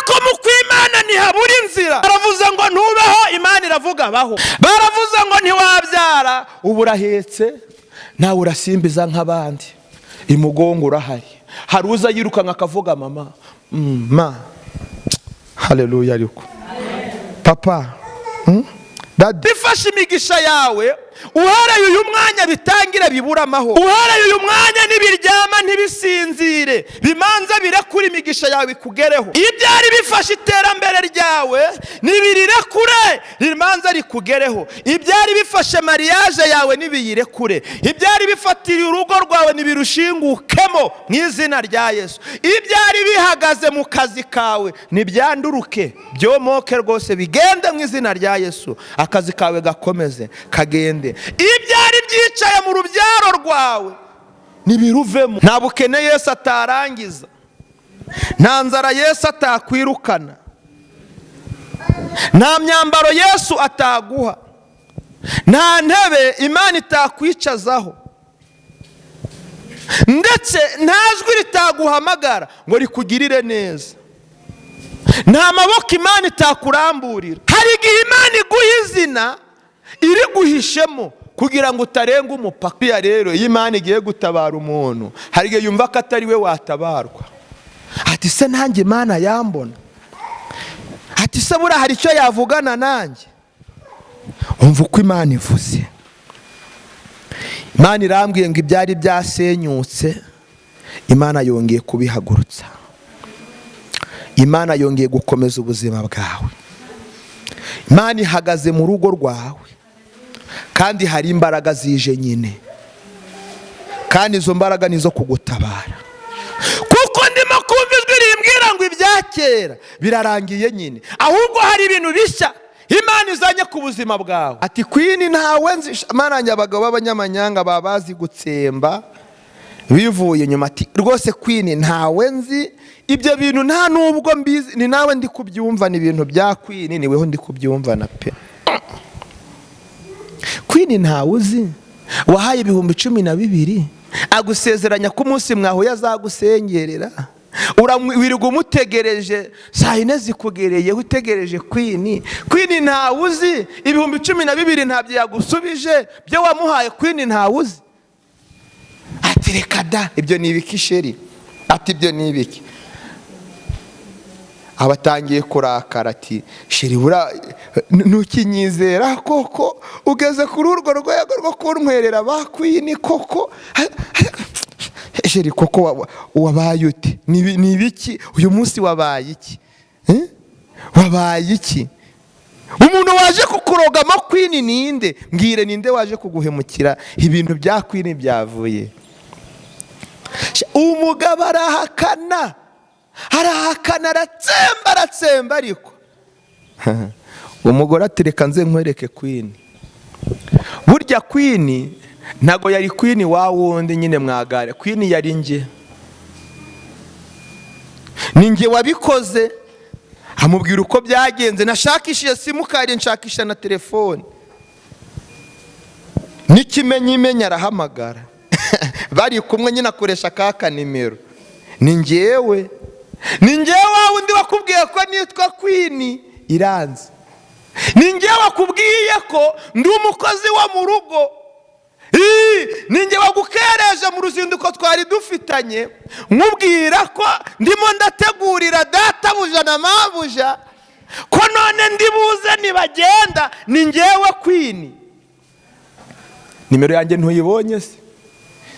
Ariko mu kwimana ntihabura inzira. Baravuze ngo ntubeho, Imana iravuga baho. Baravuze ngo ntiwabyara, ubu urahetse, nawe urasimbiza nk'abandi. Imugongo urahari, hari uza yirukanka akavuga mama, ma, haleluya. Ariko papa, daddy, bifashe imigisha yawe uhereye uyu mwanya bitangire bibura amahoro. Uhereye uyu mwanya nibiryama ntibisinzire, bimanza birekure imigisha yawe ikugereho. Ibyari bifashe iterambere ryawe nibirirekure, rimanza rikugereho. Ibyari bifashe mariage yawe nibiyirekure. Ibyari bifatiriye urugo rwawe nibirushingukemo mu izina rya Yesu. Ibyari bihagaze mu kazi kawe nibyanduruke, byomoke rwose, bigende mu izina rya Yesu. Akazi kawe gakomeze kagende. Ibyari byicaye mu rubyaro rwawe ntibiruvemo. Nta bukene Yesu atarangiza, nta nzara Yesu atakwirukana, nta myambaro Yesu ataguha, nta ntebe Imana itakwicazaho, ndetse nta jwi ritaguhamagara ngo rikugirire neza, nta maboko Imana itakuramburira. Hari igihe Imana iguha izina iriguhishemo kugira ngo utarenga umupaka. Buriya rero iyo Imana igiye gutabara umuntu, hari igihe yumva ko atari we watabarwa. Ati: "Se nanjye Imana yambona?" Ati: "Se buriya hari icyo yavugana nanjye?" Umva uko Imana ivuze. Imana irambwiye ngo ibyari byasenyutse, Imana yongeye kubihagurutsa. Imana yongeye gukomeza ubuzima bwawe. Imana ihagaze mu rugo rwawe, kandi hari imbaraga zije nyine, kandi izo mbaraga ni izo kugutabara, kuko ndimo kumva ijwi rimbwira ngo ibya kera birarangiye nyine, ahubwo hari ibintu bishya Imana izanye ku buzima bwawe. Ati: "Queen ntawe nzi." Manange abagabo b'abanyamanyanga baba bazi gutsemba bivuye inyuma. Ati: "Rwose Queen ntawe nzi, ibyo bintu nta nubwo mbizi, ni nawe ndi kubyumva, ni ibintu bya Queen, ni weho ndi kubyumva na pe." Queen ntawe uzi, wahaye 12,000, agusezeranya ko umunsi mwahuye azagusengerera, wirirwa umutegereje, saa yine zikugereyeho utegereje Queen. Queen ntawe uzi, 12,000 ntabyo yagusubije byo wamuhaye. Queen ntawe uzi. Ati: "Reka da, ibyo ni ibiki chéri?" Ati: "Ibyo ni ibiki?" Abatangiye kurakara, ati: "Chéri, buriya ntukinyizera koko? Ugeze kuri urwo rwego rwo kuntwerera ba Queen koko? Chéri, koko wabaye ute? Ni ibiki uyu munsi? Wabaye iki? Wabaye iki? Umuntu waje kukurogamo Queen ninde? Mbwire, ninde waje kuguhemukira? Ibintu bya Queen byavuye?" Umugabo arahakana, arahakana, aratsemba, aratsemba, ariko umugore ati: "Reka nze nkwereke Queen. Burya Queen ntabwo yari Queen wa wundi nyine mwagare. Queen yari njye, ni njye wabikoze." Amubwira uko byagenze: "Nashakishije simukadi, nshakisha na telefone, n'ikimenyimenya arahamagara bari kumwe nyine, akoresha ka nimero. Ni njyewe, ni njyewe wa wundi wakubwiye ko nitwa Queen Iranze, ni njyewe wakubwiye ko ndi umukozi wo mu rugo, ni njye wagukereje mu ruzinduko twari dufitanye, nkubwira ko ndimo ndategurira databuja na mabuja, ko none ndi buze nibagenda. Ni njyewe Queen. Nimero yanjye ntuyibonye se?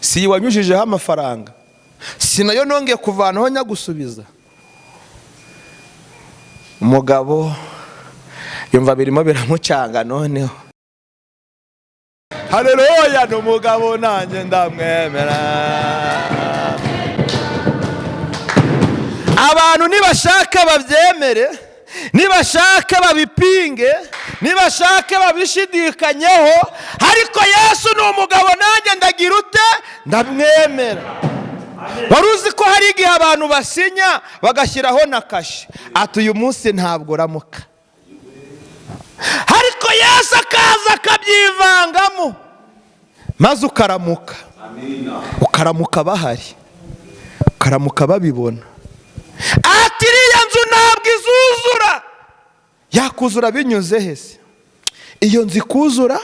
Si wanyujijeho amafaranga? Si nayo nongeye kuvanaho nyagusubiza?" Umugabo yumva birimo biramucanga noneho. Haleluya, ni umugabo, nanjye ndamwemera. Abantu nibashaka babyemere, nibashaka babipinge, nibashaka babishidikanyeho, ariko Yesu ni umugabo, nanjye ndagira ute? Ndamwemera. Wari uzi ko hari igihe abantu basinya bagashyiraho na kashe, ati: "Uyu munsi ntabwo uramuka," ariko Yesu akaza akabyivangamo, maze ukaramuka, ukaramuka bahari, ukaramuka babibona. Ati: "Iriya nzu ntabwo Ntabwo izuzura. Yakuzura binyuze hese? Iyo nzu ikuzura,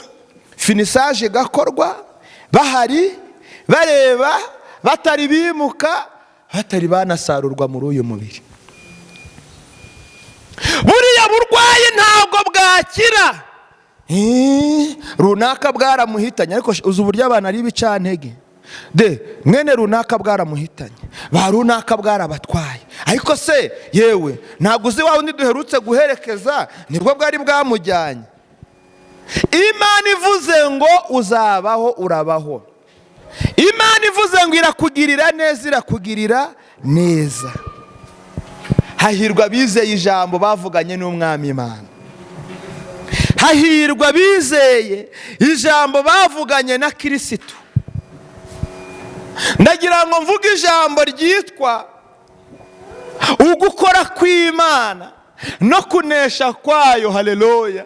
finissage igakorwa, bahari bareba, batari bimuka, batari banasarurwa muri uyu mubiri. Buriya burwayi ntabwo bwakira. Runaka bwaramuhitanye, ariko uzi uburyo abantu ari ibicantege. De mwene runaka bwaramuhitanye, ba runaka bwarabatwaye, ariko se yewe ntabwo uzi wa wundi duherutse guherekeza nibwo bwari bwamujyanye. Imana ivuze ngo uzabaho, urabaho. Imana ivuze ngo irakugirira neza, irakugirira neza. Hahirwa bizeye ijambo bavuganye n'umwami Imana. Hahirwa bizeye ijambo bavuganye na Kirisitu. Ndagira ngo mvuge ijambo ryitwa ugukora kw'Imana no kunesha kwayo. Haleluya.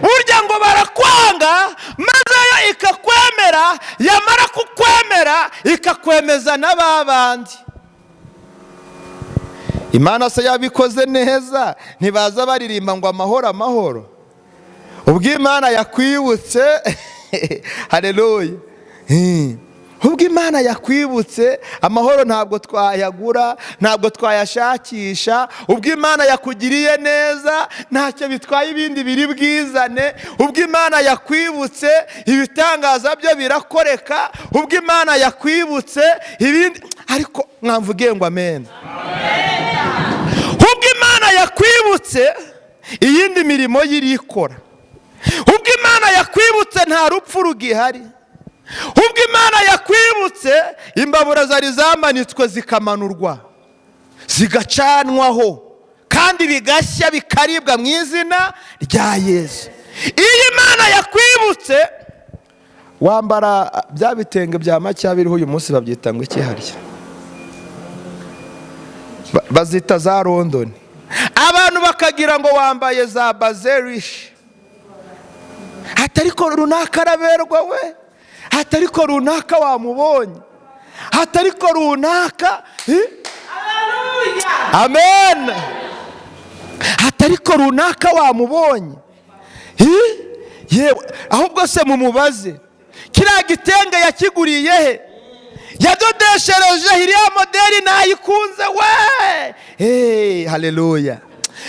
Burya ngo barakwanga, maze yo ikakwemera, yamara kukwemera ikakwemeza n'ababandi. Imana se yabikoze neza, ntibaza baririmba ngo amahoro amahoro. Ubwo Imana yakwibutse, haleluya, ubwo Imana yakwibutse, amahoro ntabwo twayagura, ntabwo twayashakisha. Ubwo Imana yakugiriye neza, ntacyo bitwaye ibindi biri bwizane. Ubwo Imana yakwibutse, ibitangaza byo birakoreka. Ubwo Imana yakwibutse ibindi, ariko mwamvuge ngo amen. Ubwo Imana yakwibutse, iyindi mirimo yirikora. Ubwo Imana yakwibutse, nta rupfu rugihari. Ubwo Imana yakwibutse, imbabura zari zamanitswe zikamanurwa, zigacanwaho, kandi bigashya bikaribwa mu izina rya Yesu. Iyo Imana yakwibutse, wambara bya bitenge bya macya biriho uyu munsi, babyita ngo iki harya? Bazita za Londoni. Abantu bakagira ngo wambaye za bazerishi. Atariko runaka araberwa we, atariko runaka wamubonye, atariko runaka, amen, atariko runaka wamubonye, yewe ahubwo se mumubaze kiriya gitenge yakiguriye he, yadodeshereje iriya modeli nayikunze we. Haleluya.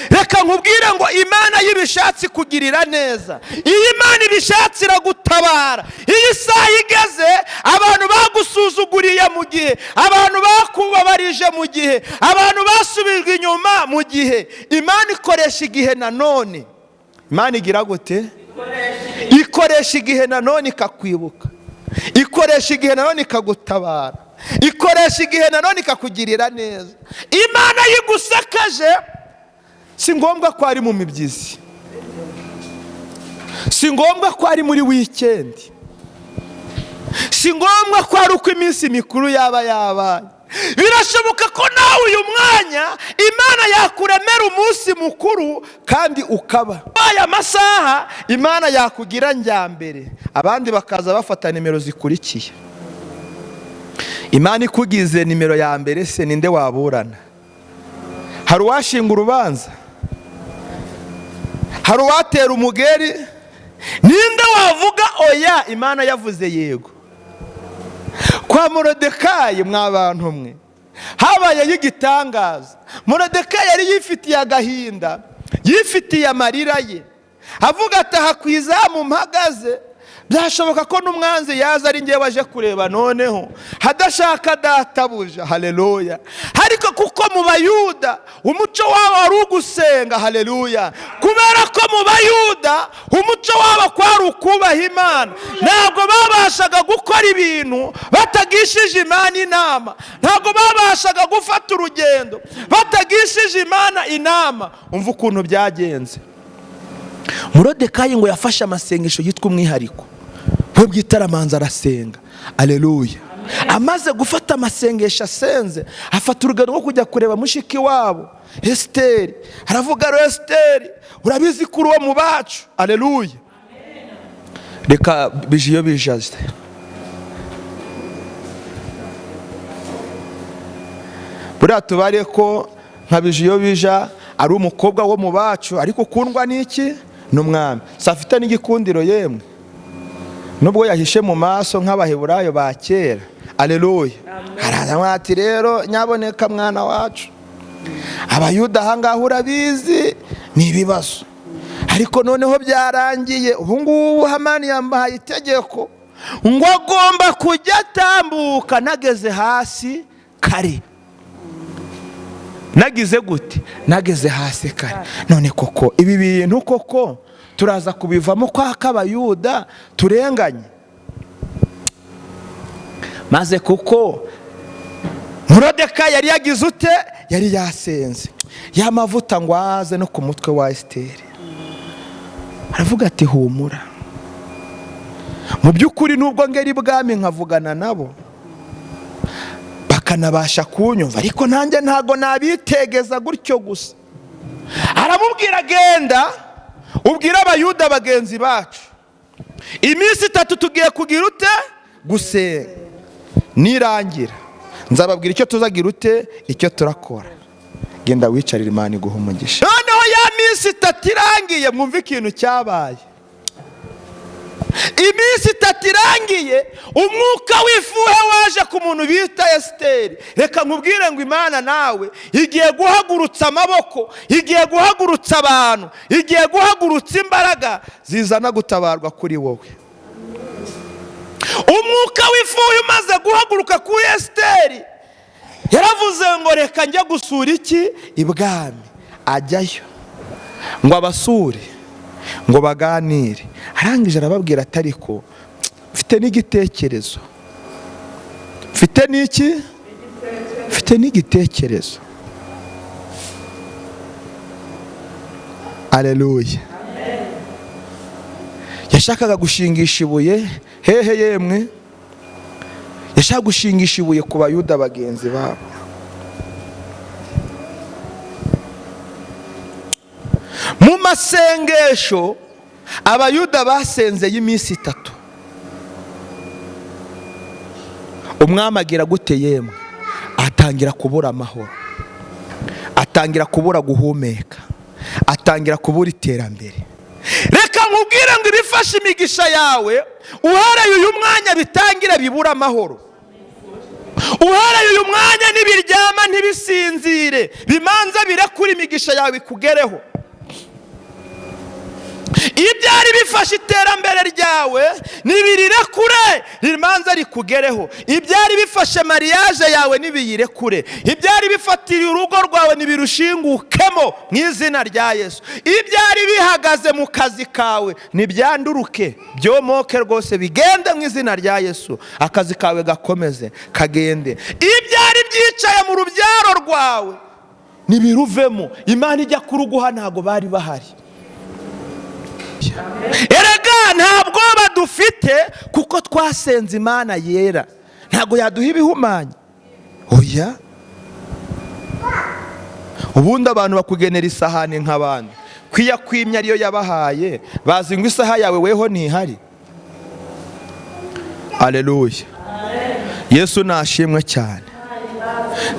Reka nkubwire ngo Imana y'ibishatse kugirira neza, iyi Imana ibishatse iragutabara. Iyi saha igeze, abantu bagusuzuguriye mu gihe, abantu bakubabarije mu gihe, abantu basubijwe inyuma mu gihe, Imana ikoresha igihe nanone. Imana igira gute? Ikoresha igihe nanone ikakwibuka, ikoresha igihe nanone ikagutabara, ikoresha igihe nanone ikakugirira neza. Imana yigusakaje, si ngombwa ko ari mu mibyizi, si ngombwa ko ari muri wikendi, si ngombwa ko ari uko iminsi mikuru yaba yabaye. Birashoboka ko nawe uyu mwanya Imana yakuremera umunsi mukuru kandi ukaba aya masaha Imana yakugira njyambere, abandi bakaza bafata nimero zikurikiye. Imana ikugize nimero ya mbere, se ninde waburana? Hari uwashinga urubanza? Hari uwatera umugeri? Ninde wavuga oya Imana yavuze yego? Kwa Morodekayi, mwa bantu mwe, habayeho igitangaza. Morodekayi yari yifitiye agahinda, yifitiye amarira ye, avuga ati aha ku izamu mpagaze byashoboka ko n'umwanzi yaza ari ngewe aje kureba, noneho hadashaka databuja. Haleluya. Ariko kuko mu Bayuda umuco wabo wari ugusenga, haleluya, kubera ko mu Bayuda umuco wabo kwari ukubaha Imana, ntabwo babashaga gukora ibintu batagishije Imana inama, ntabwo babashaga gufata urugendo batagishije Imana inama. Umva ukuntu byagenze. Morodekayi ngo yafashe amasengesho yitwa umwihariko we bwitaramanza, arasenga. Aleluya. Amaze gufata amasengesho asenze, afata urugendo rwo kujya kureba mushiki wabo Esiteri. Aravuga: Esiteri, urabizi ko uri uwo mu bacu. Aleluya. Reka bije iyo bijaze. Buriya tubare ko nka bije iyo bija Ari umukobwa wo mu bacu, ariko ukundwa n'iki? N'umwami. Si afite n'igikundiro yemwe, nubwo yahishe mu maso nk'Abaheburayo ba kera. Aleluya. Araza ati: "Rero nyaboneka mwana wacu, Abayuda ahangaha urabizi ni ibibazo, ariko noneho byarangiye. Ubu ngubu Hamani yambaye itegeko ngo agomba kujya atambuka nageze hasi kare." Nagize gute? Nageze hasi kare. None koko ibi bintu koko turaza kubivamo kwa k'Abayuda turenganye? Maze kuko Morodekayi yari yagize ute? Yari yasenze, ya mavuta ngo aze no ku mutwe wa Esiteri, aravuga ati: "Humura, mu by'ukuri nubwo ngera ibwami nkavugana nabo bakanabasha kunyumva, ariko nanjye ntabwo nabitegeza gutyo gusa." Aramubwira: "Genda ubwire Abayuda bagenzi bacu, iminsi 3 tugiye kugira ute? Gusenga. Nirangira nzababwira icyo tuzagira ute, icyo turakora. Genda wicarire, Imana iguha umugisha." Noneho ya minsi 3 irangiye, mwumve ikintu cyabaye. Iminsi 3 irangiye, umwuka w'ifuhe waje ku muntu bita Esiteri. Reka nkubwire ngo Imana nawe igiye guhagurutsa amaboko, igiye guhagurutsa abantu, igiye guhagurutsa imbaraga zizana gutabarwa kuri wowe. Umwuka w'ifuhe umaze guhaguruka kuri Esiteri, yaravuze ngo: "Reka njye gusura iki? Ibwami." Ajyayo ngo abasure, ngo baganire. Arangije arababwira ati: "Ariko mfite n'igitekerezo, mfite n'iki? Mfite n'igitekerezo." Aleluya. Yashakaga gushingisha ibuye hehe yemwe? Yashakaga gushingisha ibuye ku Bayuda bagenzi babo. Mu masengesho Abayuda basenze y'iminsi 3, umwami agira gute yemwe? Atangira kubura amahoro, atangira kubura guhumeka, atangira kubura iterambere. Reka nkubwire ngo ibifashe imigisha yawe uhereye uyu mwanya bitangira bibura amahoro. Uhereye uyu mwanya nibiryama ntibisinzire, bimanza birekure imigisha yawe ikugereho. Ibyari bifashe iterambere ryawe nibirirekure, rimanza rikugereho. Ibyari bifashe mariage yawe nibiyirekure. Ibyari bifatiriye urugo rwawe nibirushingukemo mu izina rya Yesu. Ibyari bihagaze mu kazi kawe nibyanduruke, byomoke rwose, bigende mu izina rya Yesu. Akazi kawe gakomeze kagende. Ibyari byicaye mu rubyaro rwawe nibiruvemo. Imana ijya kuruguha ntabwo bari bahari. Erega nta bwoba dufite kuko twasenze Imana yera, ntabwo yaduha ibihumanya. Oya, ubundi abantu bakugenera isahani nk'abantu kwiyakwimya ariyo yabahaye, bazi ngo isaha yawe weho ntihari. Aleluya. Yesu nashimwe cyane.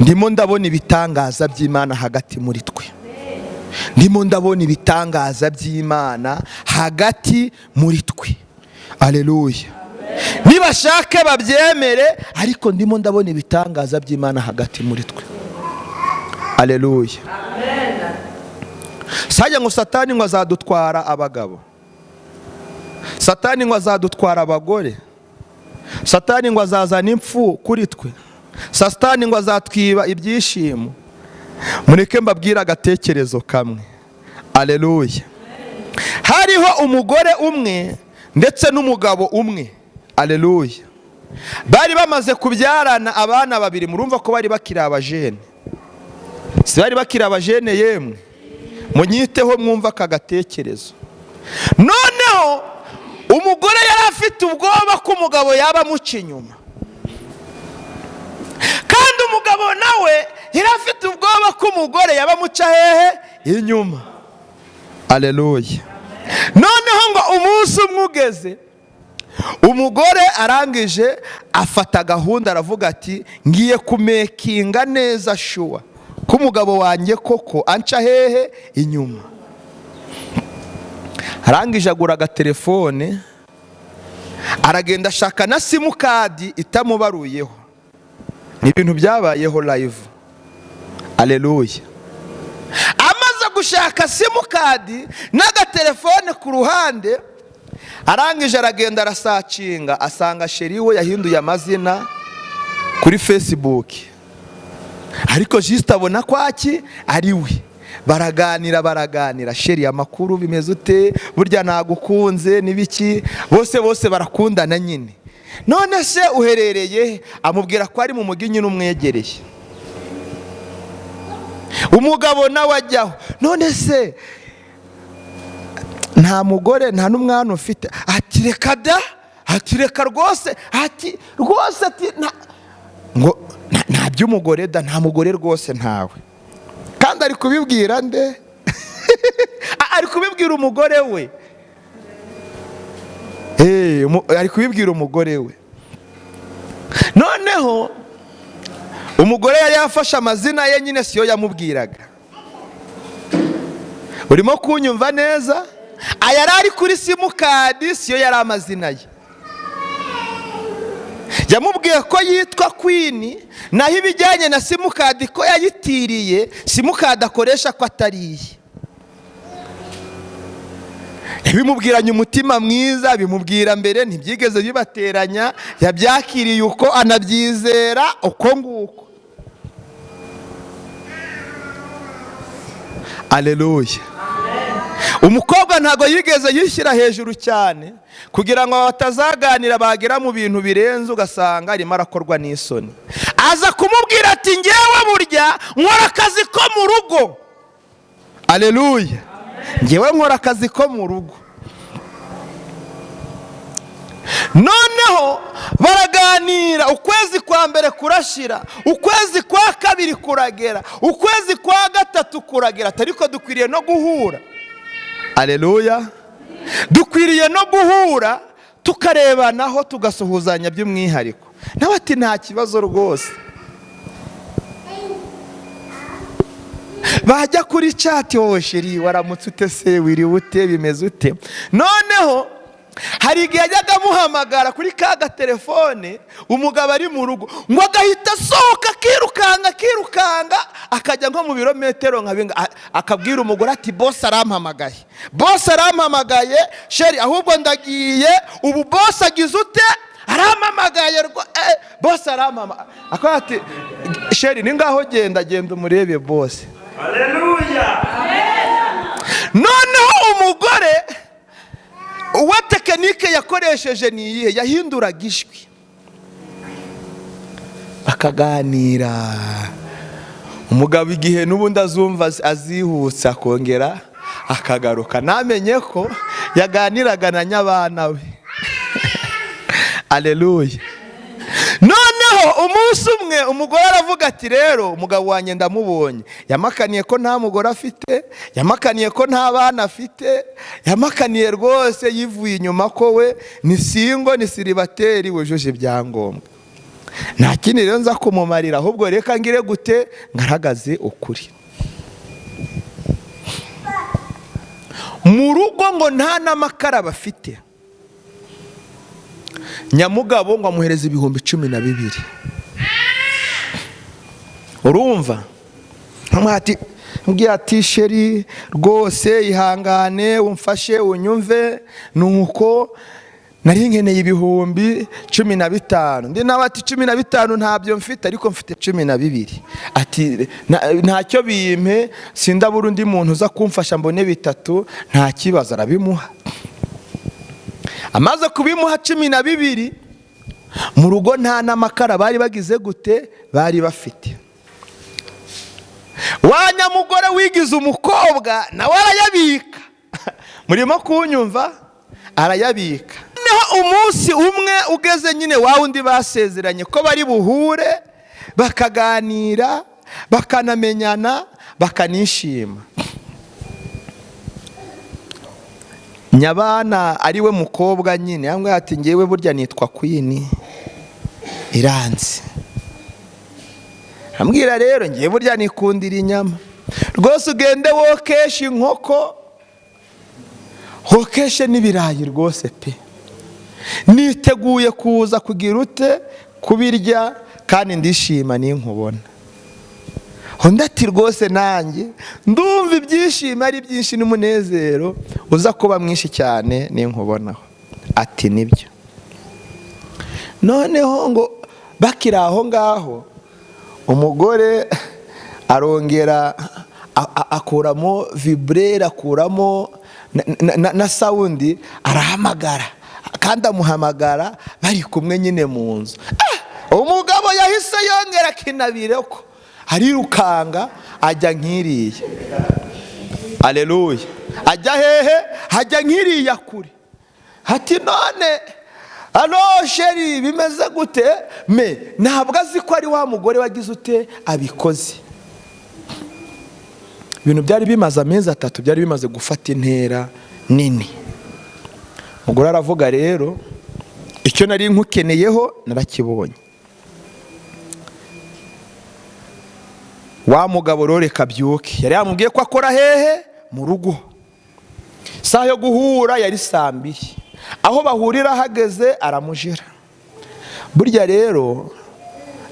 Ndimo ndabona ibitangaza by'Imana hagati muri twe. Ndimo ndabona ibitangaza by'Imana hagati muri twe. Aleluya. Nibashake babyemere, ariko ndimo ndabona ibitangaza by'Imana hagati muri twe. Aleluya. Sajya ngo Satani ngo azadutwara abagabo, Satani ngo azadutwara abagore, Satani ngo azazana impfu kuri twe, Satani ngo azatwiba ibyishimo. Mureke mbabwire agatekerezo kamwe. Aleluya. Hariho umugore umwe ndetse n'umugabo umwe. Aleluya. Bari bamaze kubyarana abana babiri. Murumva ko bari bakiri abajene. Si bari bakiri abajene yemwe? Munyiteho mwumva aka gatekerezo. Noneho umugore yari afite ubwoba ko umugabo yaba amuca inyuma, kandi umugabo nawe yari afite ubwoba ko umugore yaba amuca hehe? Inyuma. Aleluya. Noneho ngo umunsi umwe ugeze, umugore arangije afata gahunda, aravuga ati: "Ngiye kumekinga neza sure Ko umugabo wanjye koko anca hehe inyuma. Arangije agura agatelefone, aragenda ashaka na simukadi itamubaruyeho. Ni ibintu byabayeho live. Aleluya. Amaze gushaka simukadi n'agatelefone ku ruhande, arangije aragenda arasearchinga, asanga chéri we yahinduye amazina kuri Facebook, ariko juste abona ko aki ari we. Baraganira, baraganira: "Chéri, amakuru? Bimeze ute? Burya nagukunze," n'ibiki. Bose bose barakundana nyine. "None se uherereye?" Amubwira ko ari mu mujyi nyine umwegereye. Umugabo nawe ajyaho: "None se nta mugore, nta n'umwana ufite?" Ati: "Reka da." Ati: "Reka rwose." Ati: "Rwose." Ati: Ngo nta by'umugore da, nta mugore rwose, ntawe. Kandi ari kubibwira nde? Ari kubibwira umugore we. Ari kubibwira umugore we. Noneho umugore yari yafashe amazina ye nyine, siyo yamubwiraga. Urimo kunyumva neza? Aya yari ari kuri simukadi siyo yari amazina ye. Yamubwiye ko yitwa Queen, naho ibijyanye na simukadi ko yayitiriye, simukadi akoresha ko atari iye. Bimubwiranye umutima mwiza, bimubwira mbere, ntibyigeze bibateranya, yabyakiriye uko, anabyizera uko nguko. Aleluya. Umukobwa ntabwo yigeze yishyira hejuru cyane kugira ngo batazaganira, bagera mu bintu birenze ugasanga arimo arakorwa n'isoni. Aza kumubwira ati: "Ngewe burya nkora akazi ko mu rugo." Aleluya. "Ngewe nkora akazi ko mu rugo." Noneho baraganira, ukwezi kwa mbere kurashira, ukwezi kwa kabiri kuragera, ukwezi kwa gatatu kuragera. Ariko dukwiriye no guhura. Aleluya. "Dukwiriye no guhura, tukarebanaho, tugasuhuzanya by'umwihariko." Nawe ati: "Nta kibazo rwose." Bajya kuri chat: "Wowe chéri, waramutse ute se? Wiriwe ute? Bimeze ute?" Noneho hari igihe yajyaga amuhamagara kuri ka gatelefone, umugabo ari mu rugo, ngo agahita asohoka akirukanga, akirukanga akajya nko mu birometero nka binga, akabwira umugore ati: "Boss arampamagaye, boss arampamagaye chéri, ahubwo ndagiye ubu, boss agize ute? Arampamagaye, boss arampamagaye." Akavuga ati: "Chéri, ni ngaho genda, genda umurebe boss." Noneho umugore uwo technique yakoresheje ni iyihe? Yahinduraga ijwi, bakaganira. Umugabo igihe n'ubundi azumva azihutse, akongera akagaruka, namenye ko yaganiraga na nyabana we. Aleluya. Noneho umunsi umwe umugore aravuga ati: "Rero umugabo wanjye ndamubonye, yamakaniye ko nta mugore afite, yamakaniye ko nta bana afite, yamakaniye rwose yivuye inyuma ko we ni single, ni célibataire wujuje ibyangombwa. Nta kindi rero nza kumumarira, ahubwo reka ngire gute? Ngaragaze ukuri." Mu rugo ngo nta n'amakara bafite. Nyamugabo ngo amuhereze 12,000. Urumva, mbwira ati: "Chéri, rwose ihangane, umfashe, unyumve, nuko nari nkeneye 15,000." Ndi nawe ati: "15 ntabyo mfite, ariko mfite 12." Ati: "Ntacyo, bimpe, sindabura undi muntu uza kumfasha mbone bitatu, nta kibazo." Arabimuha. Amaze kubimuha 12, mu rugo nta n'amakara bari bagize gute? Bari bafite. Wa nyamugore wigize umukobwa nawe arayabika. Murimo kunyumva? Arayabika. Noneho umunsi umwe ugeze nyine, wa wundi basezeranye ko bari buhure, bakaganira, bakanamenyana, bakanishima. Nyabana ari we mukobwa nyine yambwiye ati: "Ngewe burya nitwa Queen Iranzi." Ambwira rero ngiye burya nikundira inyama rwose, ugende wokeshe inkoko, wokeshe n'ibirayi rwose pe, niteguye kuza kugira ute kubirya, kandi ndishima ninkubona. Undi ati rwose nanjye ndumva ibyishimo ari byinshi n'umunezero uza kuba mwinshi cyane ninkubonaho. Ati nibyo. Noneho ngo bakiri aho ngaho, umugore arongera akuramo vibreur, akuramo na sound, arahamagara, kandi amuhamagara bari kumwe nyine mu nzu. Umugabo yahise yongera akinabire ko arirukanga ajya nk'iriya. Aleluya! Ajya hehe? Ajya nk'iriya kure. Ati none allo chéri, bimeze gute? Me ntabwo azi ko ari wa mugore wagize ute abikoze. Ibintu byari bimaze amezi 3, byari bimaze gufata intera nini. Umugore aravuga rero, icyo nari nkukeneyeho narakibonye. Wa mugabo rero reka abyuke, yari yamubwiye ko akora hehe? Mu rugo. Isaha yo guhura yari saa 2, aho bahurira ahageze aramujira. Burya rero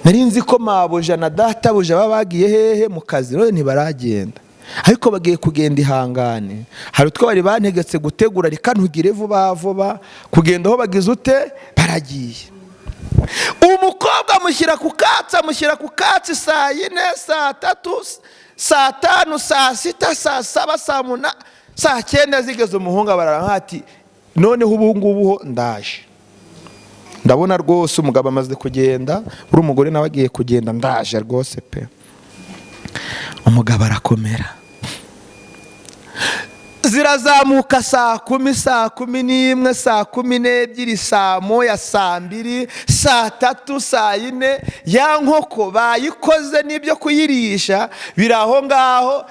nari nzi ko mabuja na databuja baba bagiye hehe? Mu kazi, none ntibaragenda, ariko bagiye kugenda, ihangane, hari utwo bari bantegetse gutegura, reka ntugire vuba vuba kugenda. Aho bagize ute? Baragiye. Umukobwa amushyira ku katsi, amushyira ku katsi saa 4, saa 3, saa 5, saa 6, saa 7, saa 8, saa 9 zigeze, umuhungu barara ati noneho ubu ngubu ho ndaje, ndabona rwose umugabo amaze kugenda, uri umugore nawe agiye kugenda, ndaje rwose pe. Umugabo arakomera, zirazamuka saa 10, saa 11, saa 12, saa 1, saa 2, saa 3, saa 4, ya nkoko bayikoze n'ibyo kuyirisha biri aho ngaho,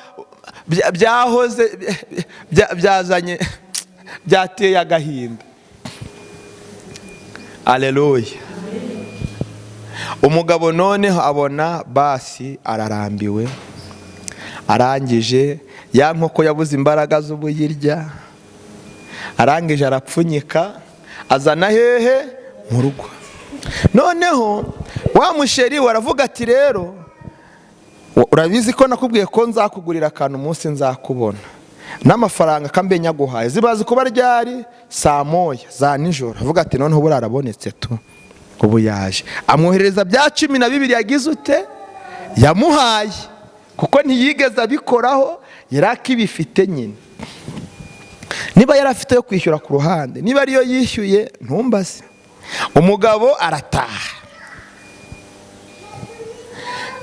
byahoze byazanye, byateye agahinda. Aleluya! Umugabo noneho abona basi ararambiwe, arangije ya nkoko yabuze imbaraga z'ubuyirya, arangije arapfunyika azana hehe? Mu rugo. Noneho wa musheri waravuga ati rero urabizi ko nakubwiye ko nzakugurira akantu umunsi nzakubona, n'amafaranga kambe nyaguhaye. Zibazi kuba ryari? Saa 1 za nijoro. Avuga ati noneho ubu arabonetse tu, ubu yaje. Amwoherereza bya 12 yagize ute? Yamuhaye, kuko ntiyigeze abikoraho, yari akibifite nyine. Niba yari afite yo kwishyura ku ruhande, niba ariyo yishyuye ntumbaze. Umugabo arataha,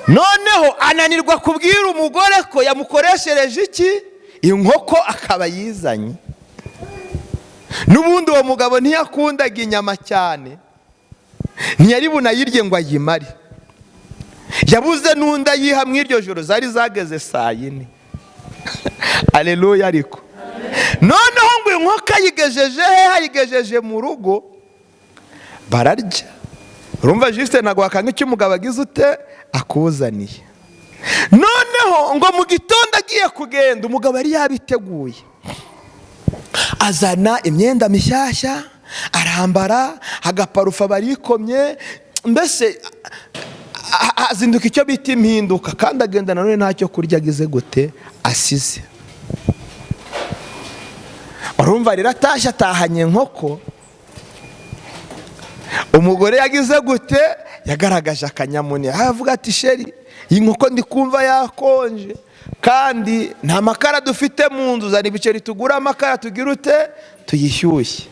noneho ananirwa kubwira umugore ko yamukoreshereje iki? Inkoko, akaba yizanye. N'ubundi uwo mugabo ntiyakundaga inyama cyane, ntiyari bunayirye ngo ayimare. Yabuze n'undi ayiha mu iryo joro, zari zageze saa 4. Aleluya! Ariko noneho ngo inkoko ayigejeje he? Ayigejeje mu rugo, bararya. Urumva jisite ntabwo wakanga icyo umugabo agize ute? Akuzaniye. Noneho ngo mu gitondo agiye kugenda, umugabo yari yabiteguye, azana imyenda mishyashya arambara, agaparufa barikomye, mbese azinduka icyo bita impinduka, kandi agenda nanone ntacyo kurya agize gute? Asize. Urumva rero atashye atahanye inkoko. Umugore yagize gute? Yagaragaje akanyamuneza, aravuga ati chéri, iyi nkoko ndi kumva yakonje, kandi nta makara dufite mu nzu, zana ibiceri tugure amakara tugire ute? Tuyishyushye.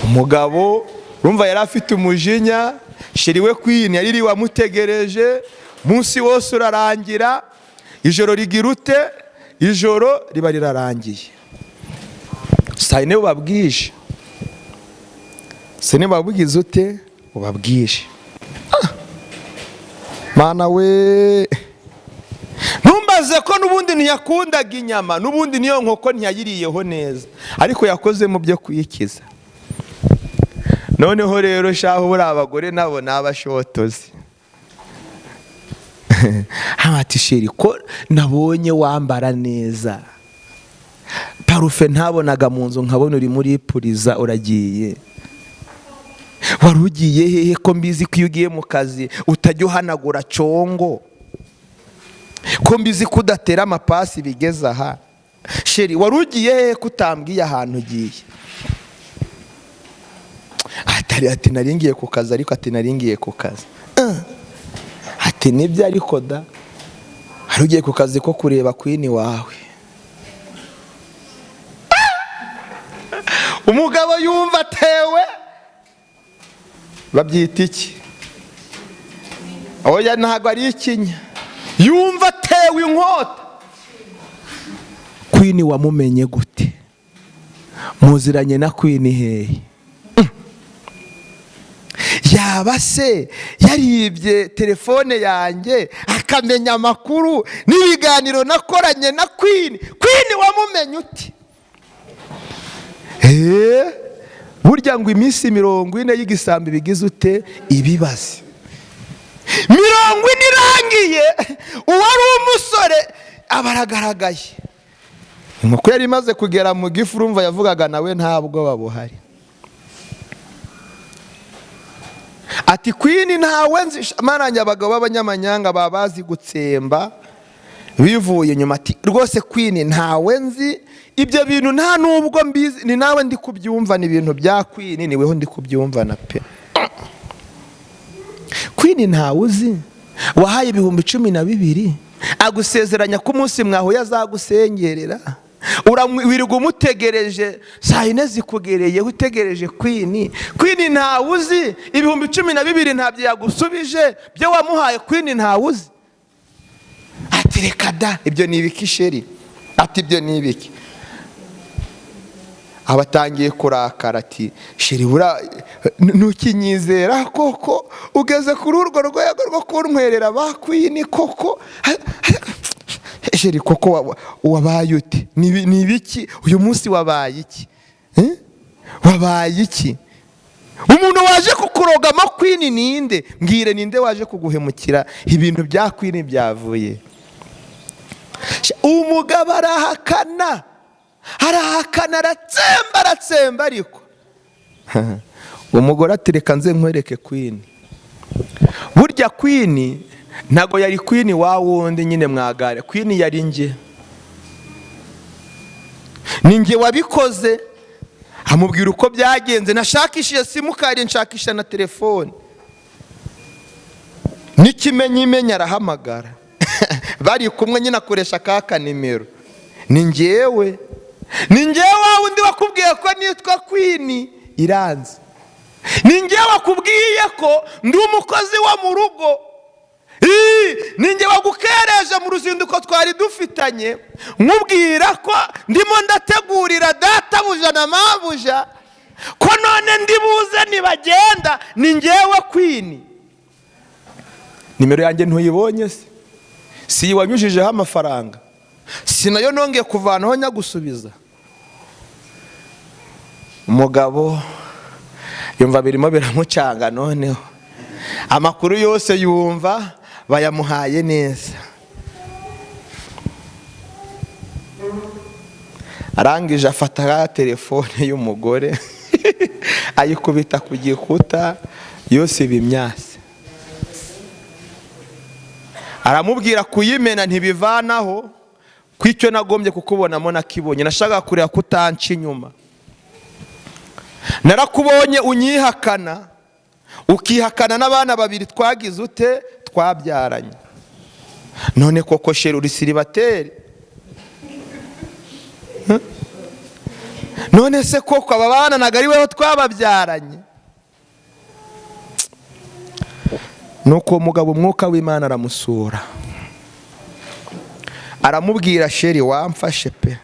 Umugabo urumva yari afite umujinya, chéri we kwini yari wamutegereje, umunsi wose urarangira, ijoro rigira ute? Ijoro riba rirarangiye. Saa 4 bubabwije, saa 4 babwize ute? Ubabwije. Mana we, ntumbaze ko n'ubundi ntiyakundaga inyama, n'ubundi niyo nkoko ntiyayiriyeho neza, ariko yakoze mu byo kuyikiza. Noneho rero shaho buri abagore nabo n'abashotozi. Ati chéri, ko nabonye wambara neza, parufe ntabonaga mu nzu nkabona uri muri puriza, uragiye, wari ugiye hehe? Ko mbizi ko iyo ugiye mu kazi utajya uhanagura congo, ko mbizi ko udatera amapasi bigeze aha, chéri wari ugiye hehe ko utambwiye ahantu ugiye? Ati nari ngiye ku kazi, ariko ati nari ngiye ku kazi. Ati nibyo, ariko da hari ugiye ku kazi ko kureba Queen wawe. Umugabo yumva atewe, babyita iki? Oya, ntabwo ari ikinya. Yumva atewe inkota. Queen wamumenye gute? Muziranye na Queen hehe? Yaba se yaribye telefone yanjye akamenya amakuru n'ibiganiro nakoranye na Queen? Queen wamumenye uti? Burya ngo iminsi 40 y'igisambi bigize ute ibibaze. 40 irangiye, uwari umusore aba aragaragaye. Inkoko yari imaze kugera mu gifu, urumva yavugaga nawe ntabwo babuhari. Ati Queen ntawe nzi. Maranye abagabo b'abanyamanyanga baba bazi gutsemba bivuye nyuma. Ati rwose Queen ntawe nzi, ibyo bintu nta nubwo mbizi, ni nawe ndi kubyumva, ni ibintu bya Queen, niweho ndi kubyumva na pe. Queen ntawe uzi, wahaye 12,000 agusezeranya ko umunsi mwahuye azagusengerera, wirirwa umutegereje, saa yine zikugereyeho utegereje Queen. Queen ntawe uzi, 12,000 ntabyo yagusubije byo wamuhaye. Queen ntawe uzi. Ati reka da, ibyo ni ibiki chéri? Ati ibyo ni ibiki? Abatangiye kurakara, ati chéri bura ntukinyizera koko, ugeze kuri urwo rwego rwo kuntwerera ba Queen koko? Chéri koko wabaye ute? Ni ibiki uyu munsi? Wabaye iki? Wabaye iki? Umuntu waje kukurogamo Queen ninde? Mbwire, ninde waje kuguhemukira? Ibintu bya Queen byavuye. Umugabo arahakana, arahakana, aratsemba, aratsemba, ariko umugore ati reka nze nkwereke Queen. Burya Queen ntabwo yari Queen wa wundi nyine mwagare, Queen yari njye, ni njye wabikoze. Amubwira uko byagenze, nashakishije simukadi, nshakisha na telefone, n'ikimenyimenya arahamagara bari kumwe nyine, akoresha ka nimero. Ni njyewe, ni njyewe wa wundi wakubwiye ko nitwa Queen iranze, ni njyewe wakubwiye ko ndi umukozi wo mu rugo, ni njye wagukereje mu ruzinduko twari dufitanye, nkubwira ko ndimo ndategurira databuja na mabuja, ko none ndi buze nibagenda. Ni njyewe Queen. Nimero yanjye ntuyibonye se? Si wanyujijeho amafaranga? Si nayo nongeye kuvanaho nyagusubiza? Umugabo yumva birimo biramucanga, noneho amakuru yose yumva bayamuhaye neza. Arangije afata telefone y'umugore ayikubita ku gikuta yose iba imyase. Aramubwira kuyimena ntibivanaho ko icyo nagombye kukubonamo nakibonye, nashakaga kureba ko utanca inyuma, narakubonye unyihakana, ukihakana n'abana babiri twagize ute twabyaranye. None koko chéri uri célibataire? None se koko aba bana ntabwo ari weho twababyaranye? Nuko uwo mugabo umwuka w'Imana aramusura, aramubwira chéri wamfashe pe,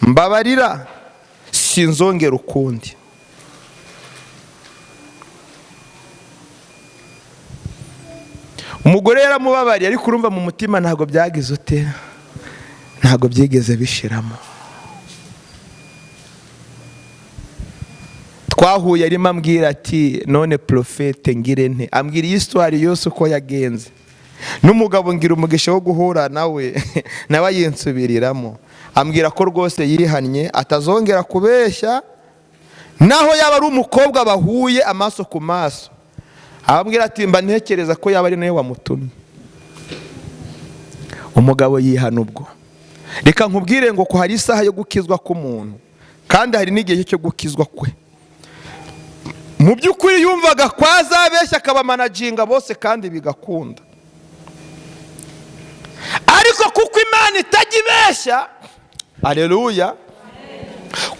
mbabarira sinzongera ukundi. Umugore yaramubabariye, ariko urumva mu mutima ntabwo byagize ute, ntabwo byigeze bishiramo. Twahuye arimo ambwira ati none prophète, ngire nte? Ambwira iyi histoire yose uko yagenze. N'umugabo ngira umugisha wo guhura nawe, nawe ayinsubiriramo, ambwira ko rwose yihannye, atazongera kubeshya naho yaba ari umukobwa bahuye amaso ku maso. Ababwira ati mba ntekereza ko yaba ari nawe wamutumye. Umugabo yihana ubwo. Reka nkubwire ngo ko hari isaha yo gukizwa k'umuntu, kandi hari n'igihe cyo gukizwa kwe. Mu by'ukuri yumvaga ko azabeshya akabamanaginga bose kandi bigakunda, ariko kuko Imana itajya ibeshya, aleluya,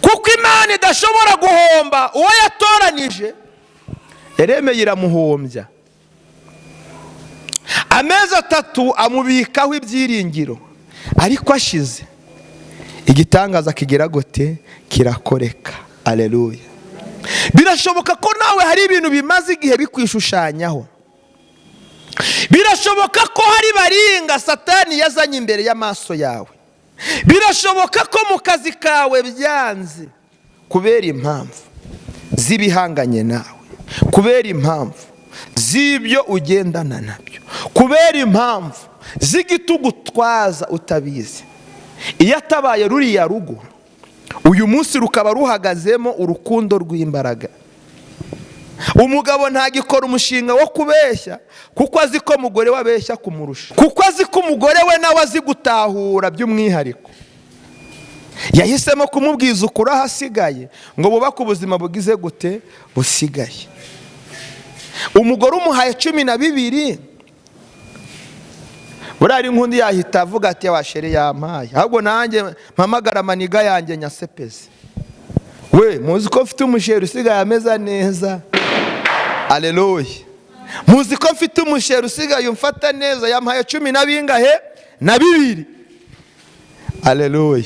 kuko Imana idashobora guhomba uwo yatoranije, yaremeye iramuhombya. Amezi 3 amubikaho ibyiringiro, ariko ashize igitangaza kigira gute? Kirakoreka. Aleluya. Birashoboka ko nawe hari ibintu bimaze igihe bikwishushanyaho. Birashoboka ko hari baringa Satani yazanye imbere y'amaso yawe. Birashoboka ko mu kazi kawe byanze kubera impamvu z'ibihanganye nawe, kubera impamvu z'ibyo ugendana nabyo, kubera impamvu z'igitugu utwaza utabizi. Iyo atabaye ruriya rugo, uyu munsi rukaba ruhagazemo urukundo rw'imbaraga. Umugabo ntagikora umushinga wo kubeshya, kuko azi ko umugore we abeshya kumurusha, kuko azi ko umugore we nawe azi gutahura by'umwihariko. Yahisemo kumubwiza ukuri ahasigaye ngo bubake ubuzima bugize gute? Busigaye. Umugore umuhaye 12, buriya ari nkundi yahita avuga ati wa chéri yampaye, ahubwo nanjye mpamagara amaniga yanjye nyasepeze. We muzi ko mfite umuchéri usigaye ameza neza, aleluya. Muzi ko mfite umuchéri usigaye umfata neza, yampaye 10 na bingahe? Na 2, aleluya.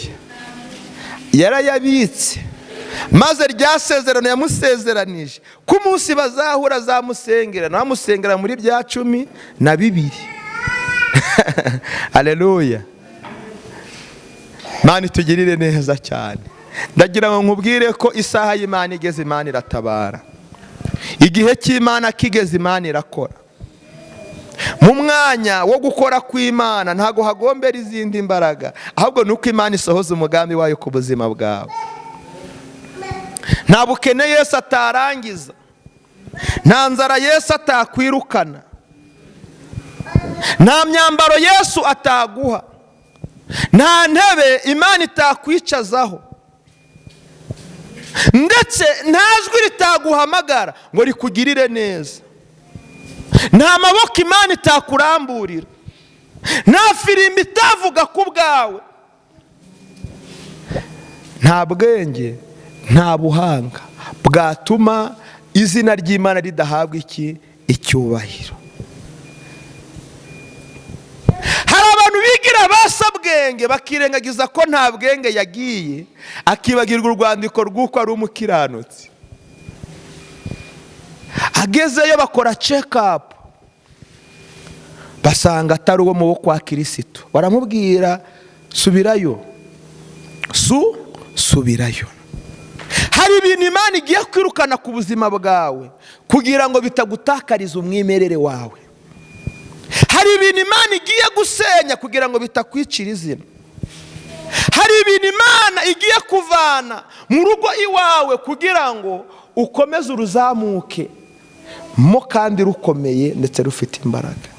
Yarayabitse, maze rya sezerano yamusezeranije ko umunsi bazahura azamusengera, nawe amusengera muri bya 12, aleluya. Imana itugirire neza cyane. Ndagira ngo nkubwire ko isaha y'Imana igeze, Imana iratabara. Igihe cy'Imana kigeze, Imana irakora. Mu mwanya wo gukora kw'Imana ntago hagombera izindi mbaraga, ahubwo ni uko Imana isohoza umugambi wayo ku buzima bwawe. Nta bukene Yesu atarangiza, nta nzara Yesu atakwirukana, nta myambaro Yesu ataguha, nta ntebe Imana itakwicazaho, ndetse nta jwi ritaguhamagara ngo rikugirire neza, nta maboko Imana itakuramburira, nta firimbi itavuga ku bwawe, nta bwenge, nta buhanga bwatuma izina ry'Imana ridahabwa iki? Icyubahiro. Hari abantu bigira basabwenge bakirengagiza ko nta bwenge yagiye, akibagirwa urwandiko rw'uko ari umukiranutsi. Agezeyo bakora check up, basanga atari uwo mu kwa Kirisitu, baramubwira subirayo, subirayo. Hari ibintu Imana igiye kwirukana ku buzima bwawe kugira ngo bitagutakariza umwimerere wawe. Hari ibintu Imana igiye gusenya kugira ngo bitakwicira izina. Hari ibintu Imana igiye kuvana mu rugo iwawe kugira ngo ukomeze uruzamuke mo kandi rukomeye ndetse rufite imbaraga.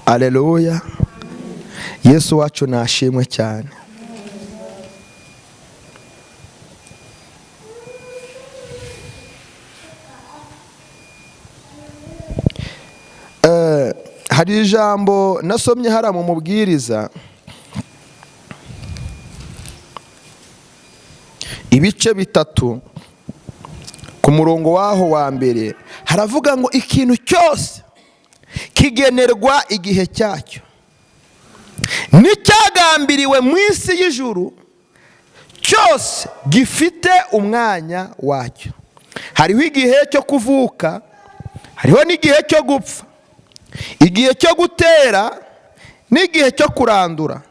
Aleluya. Yesu wacu nashimwe cyane. Hari ijambo nasomye hariya mu Mubwiriza, ibice 3, ku murongo waho wa mbere, haravuga ngo ikintu cyose kigenerwa igihe cyacyo, n'icyagambiriwe mu isi y'ijuru cyose gifite umwanya wacyo. Hariho igihe cyo kuvuka, hariho n'igihe cyo gupfa, igihe cyo gutera n'igihe cyo kurandura,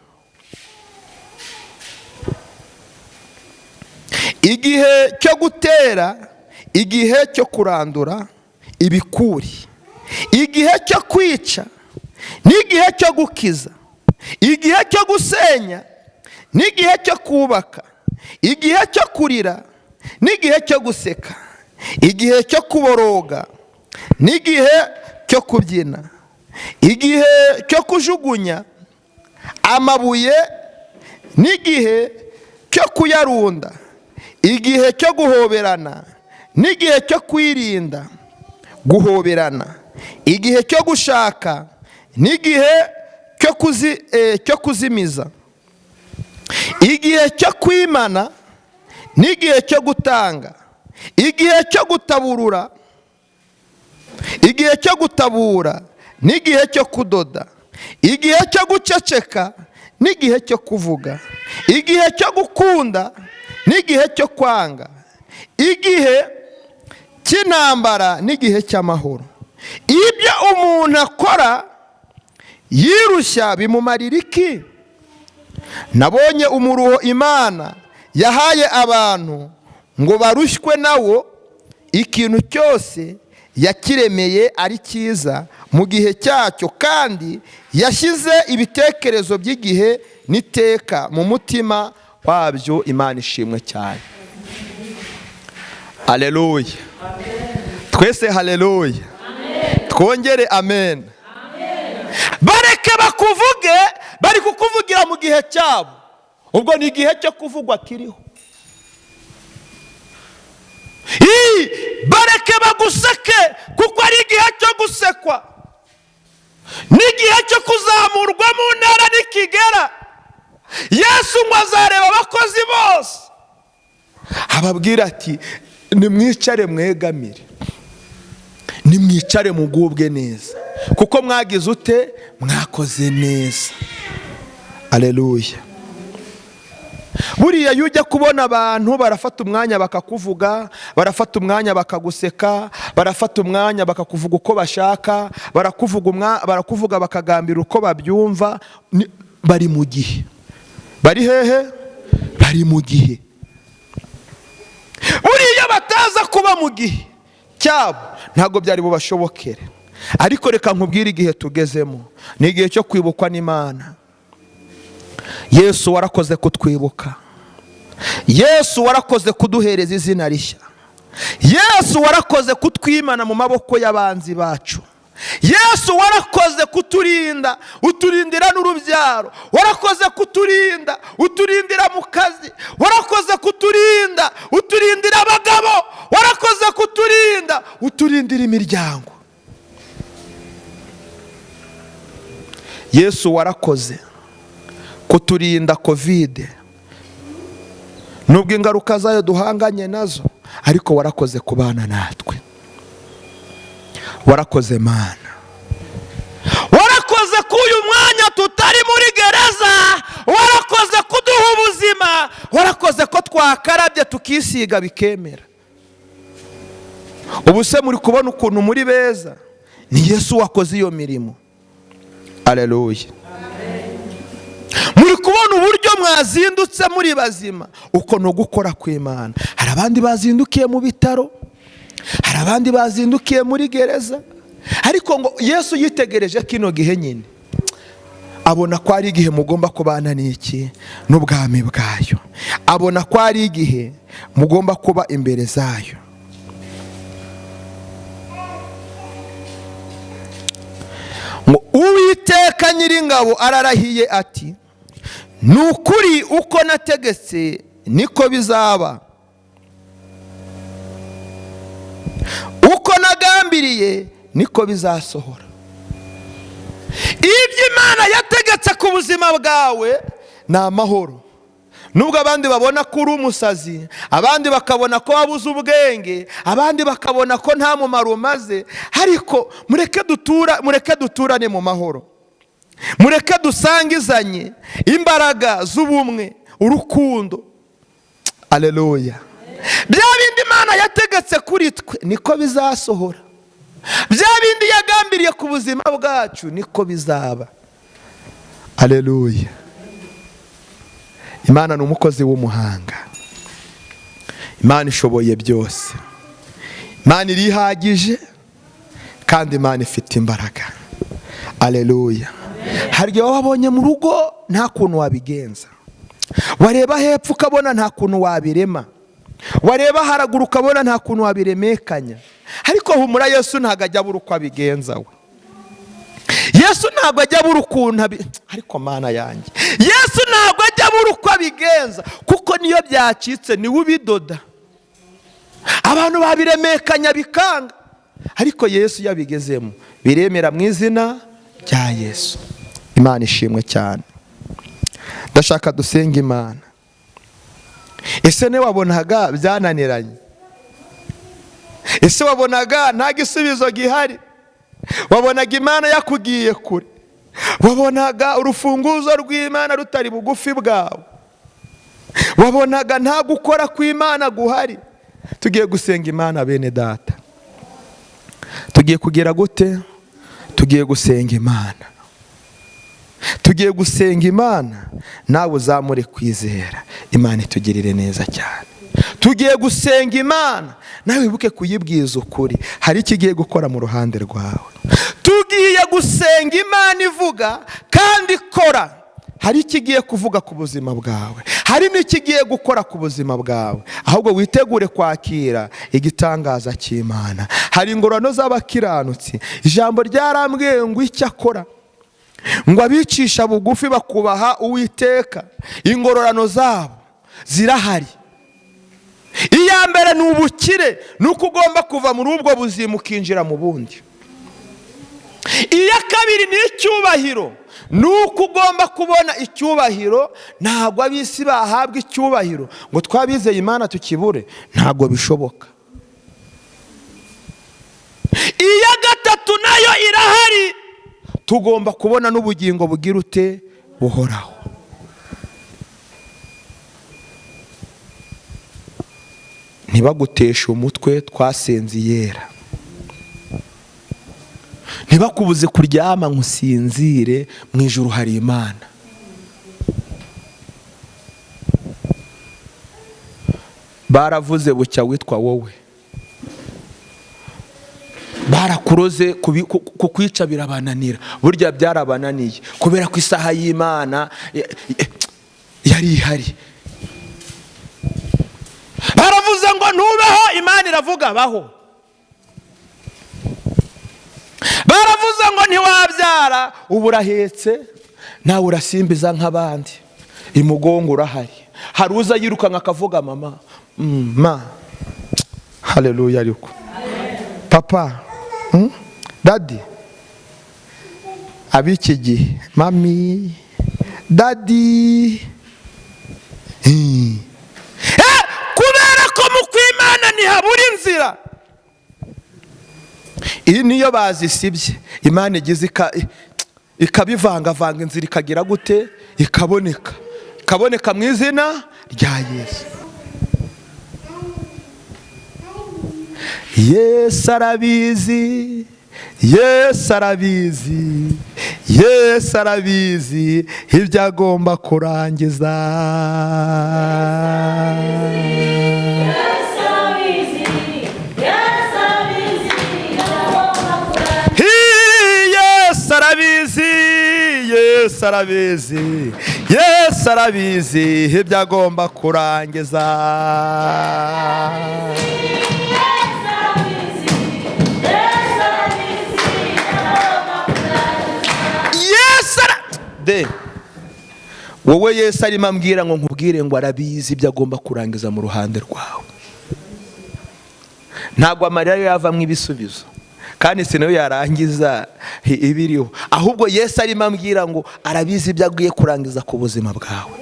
Igihe cyo gutera, igihe cyo kurandura ibikuri, igihe cyo kwica n'igihe cyo gukiza, igihe cyo gusenya n'igihe cyo kubaka, igihe cyo kurira n'igihe cyo guseka, igihe cyo kuboroga n'igihe cyo kubyina, igihe cyo kujugunya amabuye n'igihe cyo kuyarunda, igihe cyo guhoberana n'igihe cyo kwirinda guhoberana, igihe cyo gushaka n'igihe cyo kuzimiza, igihe cyo kwimana n'igihe cyo gutanga, igihe cyo gutaburura, igihe cyo gutabura n'igihe cyo kudoda, igihe cyo guceceka n'igihe cyo kuvuga, igihe cyo gukunda n'igihe cyo kwanga, igihe cy'intambara n'igihe cy'amahoro. Ibyo umuntu akora yirushya bimumarira iki? Nabonye umuruho Imana yahaye abantu ngo barushywe nawo, ikintu cyose yakiremeye ari cyiza mu gihe cyacyo, kandi yashyize ibitekerezo by'igihe n'iteka mu mutima wabyo. Imana ishimwe cyane. Haleluya. Twese haleluya. Twongere amen. Bareke bakuvuge, bari kukuvugira mu gihe cyabo. Ubwo ni igihe cyo kuvugwa kiriho. Bareke baguseke kuko ari igihe cyo gusekwa, n'igihe cyo kuzamurwa mu ntera nikigera. Yesu ngo azareba abakozi bose ababwira ati nimwicare mwegamire, nimwicare mugubwe neza, kuko mwagize ute? Mwakoze neza. Aleluya. Buriya iyo ujya kubona abantu barafata umwanya bakakuvuga, barafata umwanya bakaguseka, barafata umwanya bakakuvuga uko bashaka, barakuvuga bakagambira uko babyumva, bari mu gihe. Bari hehe? Bari mu gihe. Buriya bataza kuba mu gihe cyabo ntabwo byari bubashobokere. Ariko reka nkubwire igihe tugezemo ni igihe cyo kwibukwa n'Imana. Yesu warakoze kutwibuka, Yesu warakoze kuduhereza izina rishya, Yesu warakoze kutwimana mu maboko y'abanzi bacu, Yesu warakoze kuturinda, uturindira n'urubyaro, warakoze kuturinda, uturindira mu kazi, warakoze kuturinda, uturindira abagabo, warakoze kuturinda, uturindira imiryango. Yesu warakoze kuturinda Covid, nubwo ingaruka zayo duhanganye nazo, ariko warakoze kubana natwe. Warakoze Mana, warakoze ko uyu mwanya tutari muri gereza, warakoze kuduha ubuzima, warakoze ko twakarabye tukisiga bikemera. Ubu se muri kubona ukuntu muri beza? Ni Yesu wakoze iyo mirimo. Aleluya. Muri kubona uburyo mwazindutse muri bazima, uko no gukora kw'Imana. Hari abandi bazindukiye mu bitaro, hari abandi bazindukiye muri gereza, ariko ngo Yesu yitegereje kino gihe nyine abona ko ari igihe mugomba kubana n'iki? N'ubwami bwayo. Abona ko ari igihe mugomba kuba imbere zayo. Ngo Uwiteka Nyiringabo ararahiye ati ni ukuri uko nategetse niko bizaba, uko nagambiriye niko bizasohora. Ibyo Imana yategetse ku buzima bwawe ni amahoro. Nubwo abandi babona ko uri umusazi, abandi bakabona ko wabuze ubwenge, abandi bakabona ko nta mumaro umaze, ariko mureke duturane mu mahoro, mureke dusangizanye imbaraga z'ubumwe, urukundo. Aleluya. Bya bindi Imana yategetse kuri twe niko bizasohora, bya bindi yagambiriye ku buzima bwacu niko bizaba. Aleluya. Imana ni umukozi w'umuhanga. Imana ishoboye byose, Imana irihagije, kandi Imana ifite imbaraga. Aleluya. Hari igihe wabonye mu rugo nta kuntu wabigenza, wareba hepfo ukabona nta kuntu wabirema, wareba haraguru ukabona nta kuntu wabiremekanya. Ariko humura, Yesu ntabwo ajya abura uko abigenza we. Yesu ntabwo ajya abura ukuntu ariko Mana yanjye, Yesu ntabwo ajya abura uko abigenza, kuko niyo byacitse niwe ubidoda. Abantu babiremekanya bikanga, ariko Yesu yabigezemo biremera mu izina rya Yesu. Imana ishimwe cyane. Ndashaka dusenga Imana. Ese ne wabonaga byananiranye? Ese wabonaga nta gisubizo gihari? Wabonaga Imana yakugiye kure? Wabonaga urufunguzo rw'Imana rutari bugufi bwawe? Wabonaga nta gukora kw'Imana guhari? Tugiye gusenga Imana bene data. Tugiye kugira gute? Tugiye gusenga Imana. Tugiye gusenga Imana, nawe uzamure kwizera. Imana itugirire neza cyane. Tugiye gusenga Imana, nawe wibuke kuyibwiza ukuri. Hari icyo igiye gukora mu ruhande rwawe. Tugiye gusenga Imana ivuga kandi ikora. Hari icyo igiye kuvuga ku buzima bwawe, hari n'icyo igiye gukora ku buzima bwawe. Ahubwo witegure kwakira igitangaza cy'Imana. Hari ingororano z'abakiranutsi. Ijambo ryarambwiye ngo icyo akora, ngo abicisha bugufi bakubaha Uwiteka, ingororano zabo zirahari. Iya mbere ni ubukire, ni uko ugomba kuva muri ubwo buzima ukinjira mu bundi. Iya kabiri ni icyubahiro, ni uko ugomba kubona icyubahiro. Ntabwo ab'isi bahabwa icyubahiro ngo twabizeye Imana tukibure, ntabwo bishoboka. Iya gatatu nayo irahari, tugomba kubona n'ubugingo bugira ute? Buhoraho. Ntibaguteshe umutwe twasenze yera, ntibakubuze kuryama ngo usinzire, mu ijuru hari Imana. Baravuze bucya witwa wowe, barakuroze kukwica birabananira. Burya byarabananiye kubera ko isaha y'Imana yari ihari. Baravuze ngo ntubeho, Imana iravuga baho. Baravuze ngo ntiwabyara, ubu urahetse, nawe urasimbiza nk'abandi, imugongo urahari. Hari uza yirukanka akavuga mama, ma, haleluya. Ariko papa, dadi, ab'iki gihe mami, dadi. Kubera ko mu kw'Imana ntihabura inzira. Iyi niyo bazisibye, Imana igize ikabivangavanga, inzira ikagira gute? Ikaboneka, ikaboneka mu izina rya Yesu. Yesu arabizi, Yesu arabizi, Yesu arabizi ibyo agomba kurangiza. Yesu arabizi, Yesu arabizi, Yesu arabizi ibyo agomba kurangiza. Wowe Yesu arimo ambwira ngo nkubwire ngo arabizi ibyo agomba kurangiza mu ruhande rwawe. Ntabwo amarira yo yavamo ibisubizo, kandi si nayo yarangiza ibiriho. Ahubwo Yesu arimo ambwira ngo arabizi ibyo agiye kurangiza ku buzima bwawe.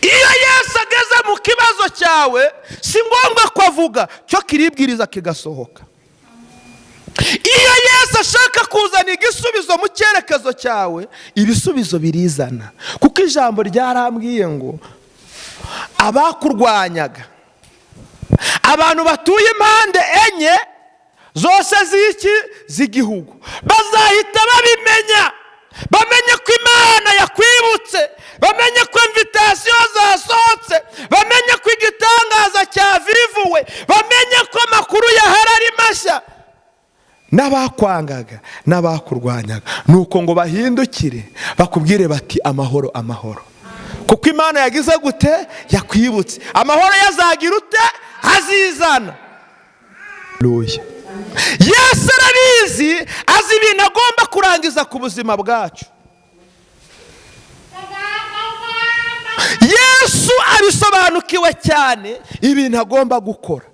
Iyo Yesu ageze mu kibazo cyawe, si ngombwa ko avuga, cyo kiribwiriza kigasohoka. Iyo Yesu ashaka kuzana igisubizo mu cyerekezo cyawe, ibisubizo birizana. Kuko ijambo ryarambwiye ngo abakurwanyaga, abantu batuye impande enye zose z'iki z'igihugu, bazahita babimenya, bamenye ko Imana yakwibutse, bamenye ko invitasiyo zasohotse, bamenye ko igitangaza cyawe N'abakwangaga n'abakurwanyaga, nuko ngo bahindukire bakubwire bati amahoro amahoro, kuko Imana yagize gute? Yakwibutse. Amahoro yazagira ute? Azizana. Yesu arabizi, azi ibintu agomba kurangiza ku buzima bwacu. Yesu abisobanukiwe cyane ibintu agomba gukora.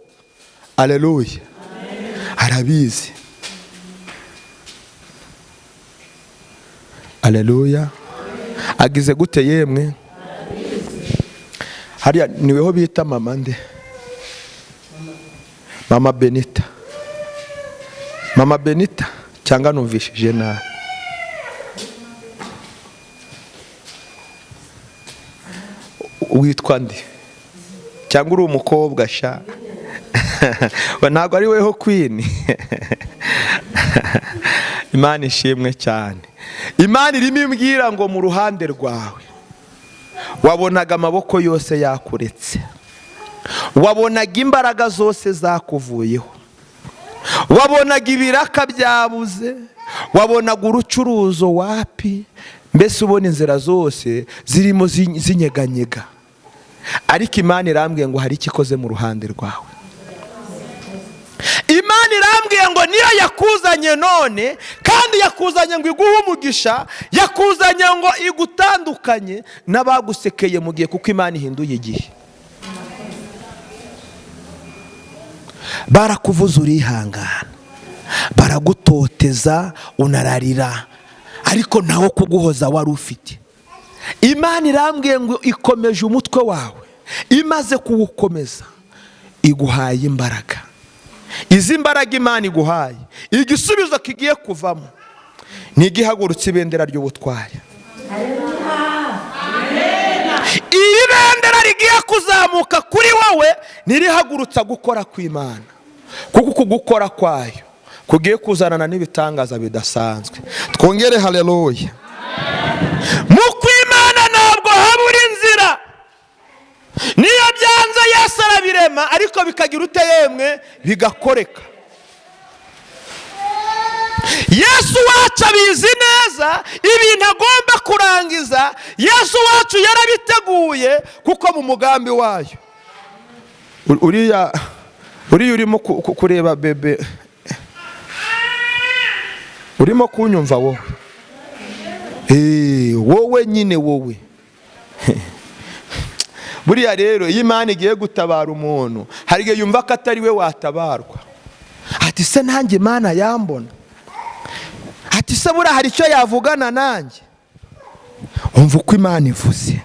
Aleluya, arabizi. Aleluya. Agize gute yemwe? Hariya niweho bita mama nde? Mama Benita. Mama Benita cyangwa numvishije nabi? Witwa nde? Cyangwa uri umukobwa sha? Ntabwo ari weho queen. Imana ishimwe cyane. Imana irimo imbwira ngo mu ruhande rwawe wabonaga amaboko yose yakuretse, wabonaga imbaraga zose zakuvuyeho, wabonaga ibiraka byabuze, wabonaga urucuruzo wapi, mbese ubona inzira zose zirimo zinyeganyega. Ariko Imana irambwiye ngo hari icyo ikoze mu ruhande rwawe. Imana irambwiye ngo niyo yakuzanye none, kandi yakuzanye ngo iguhe umugisha, yakuzanye ngo igutandukanye n'abagusekeye mu gihe, kuko Imana ihinduye igihe. Barakuvuza urihangana, baragutoteza unararira, ariko ntawo kuguhoza wari ufite. Imana irambwiye ngo ikomeje umutwe wawe, imaze kuwukomeza iguhaye imbaraga. Izi mbaraga Imana iguhaye, igisubizo kigiye kuvamo ni igihagurutse ibendera ry'ubutwari. Iri bendera rigiye kuzamuka kuri wowe nirihagurutsa gukora kw'Imana, kuko uku gukora kwayo kugiye kuzanana n'ibitangaza bidasanzwe. Twongere haleluya. Mu kw'Imana ntabwo habura inzira. Niyo byanze Yesu arabirema, ariko bikagira ute yemwe? Bigakoreka. Yesu wacu abizi neza ibintu agomba kurangiza. Yesu wacu yarabiteguye, kuko mu mugambi wayo. Uriya urimo kureba bebe, urimo kunyumva wowe, wowe nyine wowe. Buriya rero iyo Imana igiye gutabara umuntu, hari igihe yumva ko atari we watabarwa. Ati se nanjye Imana yambona? Ati se buriya hari icyo yavugana nanjye? Umva uko Imana ivuze.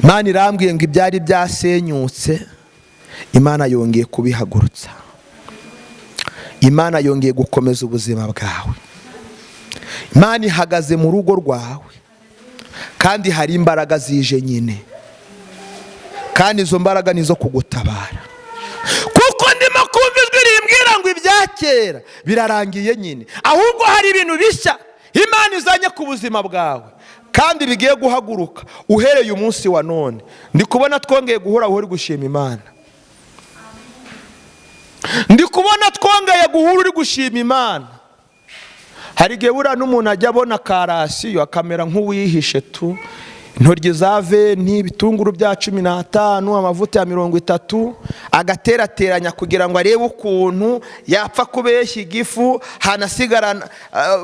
Imana irambwiye ngo ibyari byasenyutse Imana yongeye kubihagurutsa. Imana yongeye gukomeza ubuzima bwawe. Imana ihagaze mu rugo rwawe, kandi hari imbaraga zije nyine, kandi izo mbaraga nizo kugutabara. Kuko ndimo kumva ijwi rimbwira ngo ibya kera birarangiye nyine, ahubwo hari ibintu bishya Imana izanye ku buzima bwawe, kandi bigiye guhaguruka uhereye umunsi wa none. Ndi kubona twongeye guhura uri gushima Imana. Ndi kubona twongeye guhura uri gushima Imana. Hari igihe buriya n'umuntu ajya abona karasiyo akamera nk'uwihishe tu, intoryi za 20, ibitunguru bya 15, amavuta ya 30, agaterateranya kugira ngo arebe ukuntu yapfa kubeshya igifu, hanasigara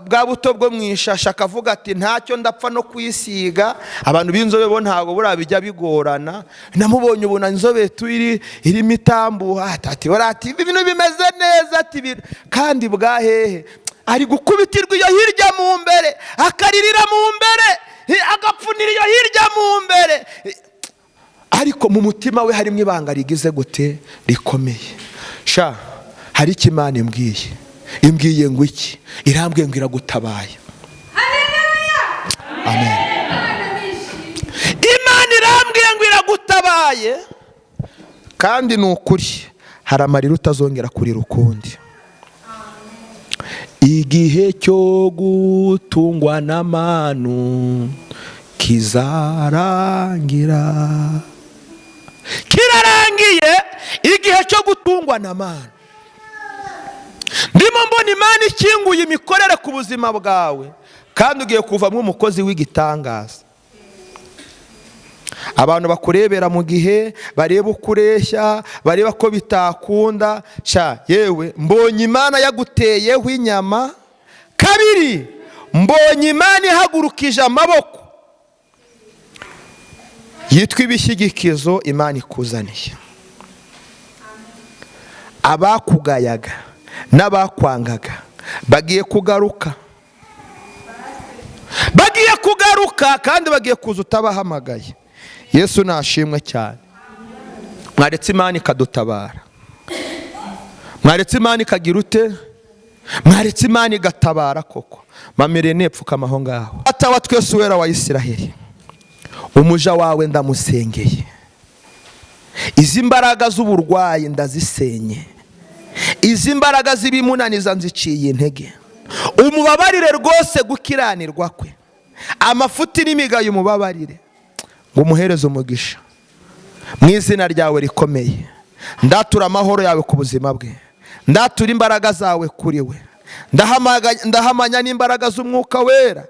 bwa buto bwo mu ishasha, akavuga ati ntacyo ndapfa no kwisiga. Abantu b'inzobe bo ntabwo buriya bijya bigorana. Namubonye ubona inzobe tu irimo itambuha, ati ati ibintu bimeze neza, ati kandi bwa hehe ari gukubitirwa iyo hirya mu mbere, akaririra mu mbere, agapfunira iyo hirya mu mbere, ariko mu mutima we harimo ibanga rigize gute? Rikomeye. Sha hari icyo Imana imbwiye, imbwiye ngo iki? Irambwiye ngo iragutabaye. Amen. Imana irambwiye ngo iragutabaye, kandi ni ukuri hari amarira utazongera kurira ukundi. Igihe cyo gutungwa n'amanu kizarangira. Kirarangiye igihe cyo gutungwa n'amanu. Ndi Ndimo mbona Imana ikinguye imikorere ku buzima bwawe, kandi ugiye kuvamo umukozi w'igitangaza. Abantu bakurebera mu gihe bareba uko ureshya, bareba ko bitakunda. Sha yewe, mbonye Imana yaguteyeho inyama. Kabiri, mbonye Imana ihagurukije amaboko yitwa ibishyigikizo. Imana ikuzaniye abakugayaga n'abakwangaga bagiye kugaruka, bagiye kugaruka, kandi bagiye kuza utabahamagaye. Yesu nashimwe cyane. Mwaretse Imana ikadutabara, mwaretse Imana ikagira ute, mwaretse Imana igatabara koko. Mamire, nepfukama aho ngaho. Data wa twese, Uwera wa Isiraheli, umuja wawe ndamusengeye. Izi mbaraga z'uburwayi ndazisenye, izi mbaraga z'ibimunaniza nziciye intege. Umubabarire rwose gukiranirwa kwe, amafuti n'imigayo, umubabarire ngo umuhereze umugisha. Mu izina ryawe rikomeye, ndatura amahoro yawe ku buzima bwe, ndatura imbaraga zawe kuri we. Ndahamanya n'imbaraga z'Umwuka Wera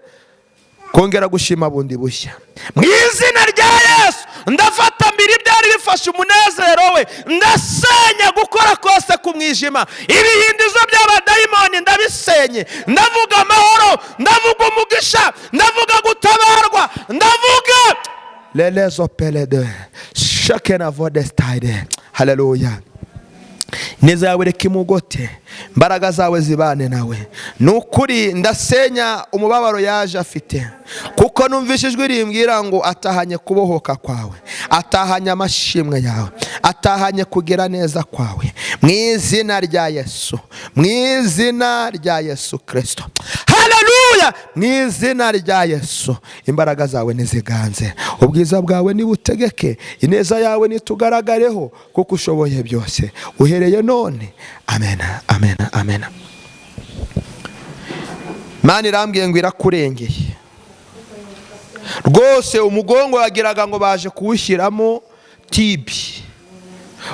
kongera gushima bundi bushya. Mu izina rya Yesu, ndafata mbiri byari bifashe umunezero we, ndasenya gukora kose ku mwijima, ibihindizo by'abadayimoni ndabisenye. Ndavuga amahoro, ndavuga umugisha, ndavuga gutabarwa, ndavuga lelezo pelede shakena vodestide. Haleluya! Neza yawe reka imugote, imbaraga zawe zibane nawe. Ni ukuri, ndasenya umubabaro yaje afite, kuko numvise ijwi rimbwira ngo atahanye kubohoka kwawe, atahanye amashimwe yawe, atahanye kugira neza kwawe. Mu izina rya Yesu, mu izina rya Yesu Kirisito, haleluya! Mu izina rya Yesu, imbaraga zawe niziganze, ubwiza bwawe nibutegeke, ineza yawe nitugaragareho, kuko ushoboye byose uhereye none. Amen, amen, amen. Imana irambwiye ngo irakurengeye rwose. Umugongo wagiraga ngo baje kuwushyiramo tibi,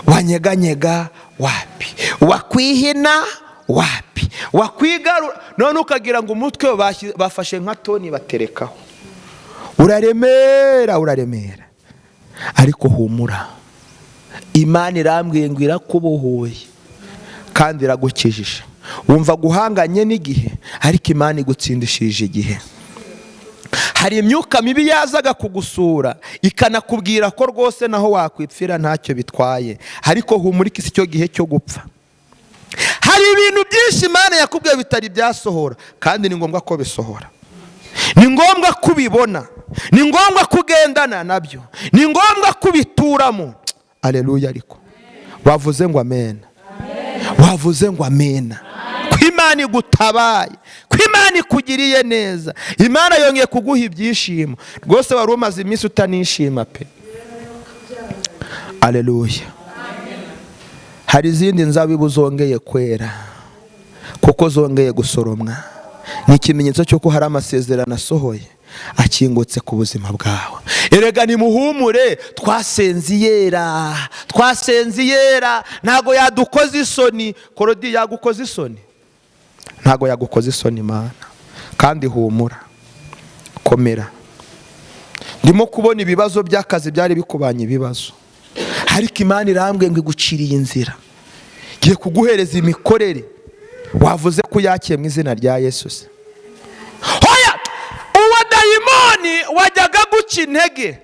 wanyeganyega wapi, wakwihina wapi, wakwigarura none ukagira ngo umutwe bafashe nka toni baterekaho, uraremera, uraremera. Ariko humura, Imana irambwiye ngo irakubohoye kandi iragukijije. Wumva guhanganye n'igihe, ariko Imana igutsindishirije igihe. Hari imyuka mibi yazaga kugusura ikanakubwira ko rwose naho wakwipfira ntacyo bitwaye, ariko humura, iki si cyo gihe cyo gupfa. Hari ibintu byinshi Imana yakubwiye bitari byasohora, kandi ni ngombwa ko bisohora, ni ngombwa kubibona, ni ngombwa kugendana nabyo, ni ngombwa kubituramo. Aleluya! Ariko wavuze ngo amena, wavuze ngo amena, ko Imana igutabaye, ko Imana ikugiriye neza. Imana yongeye kuguha ibyishimo rwose, wari umaze iminsi utanishima pe. Aleluya! Hari izindi nzabibu zongeye kwera kuko zongeye gusoromwa. Ni ikimenyetso cy'uko hari amasezerano asohoye, akingutse ku buzima bwawe. Erega nimuhumure, twasenze Iyera, twasenze Iyera, ntabwo yadukoza isoni. Korodi yagukoza isoni? Ntabwo yagukoza isoni Imana. Kandi humura, komera. Ndimo kubona ibibazo by'akazi byari bikubanye ibibazo, ariko Imana irambwiye ngo iguciriye inzira, ngiye kuguhereza imikorere. Wavuze ko uyakiye mu izina rya Yesu se? Hoya, uwo dayimoni wajyaga guca intege,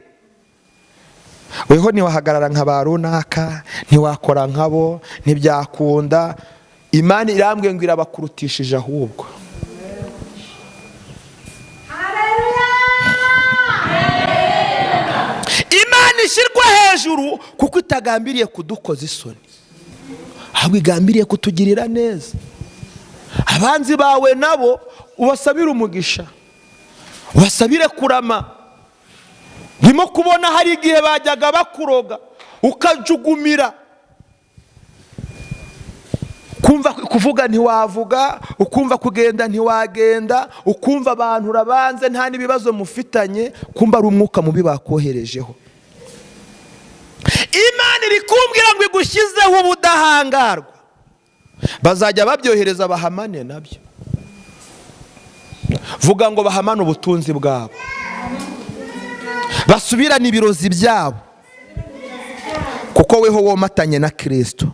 weho ntiwahagarara nka ba runaka, ntiwakora nkabo, ntibyakunda. Imana irambwiye ngo irabakurutishije ahubwo. Imana ishyirwa hejuru kuko itagambiriye kudukoza isoni, ahubwo igambiriye kutugirira neza. Abanzi bawe nabo ubasabire umugisha, ubasabire kurama. Ndimo kubona hari igihe bajyaga bakuroga ukajugumira, ukumva kuvuga ntiwavuga, ukumva kugenda ntiwagenda, ukumva abantu urabanze nta n'ibibazo mufitanye, kumva ari umwuka mubi bakoherejeho. Imana iri kumbwira ngo igushyizeho ubudahangarwa. Bazajya babyohereza bahamane nabyo. Vuga ngo bahamane ubutunzi bwabo, basubirane ibirozi byabo, kuko weho womatanye na Kristo.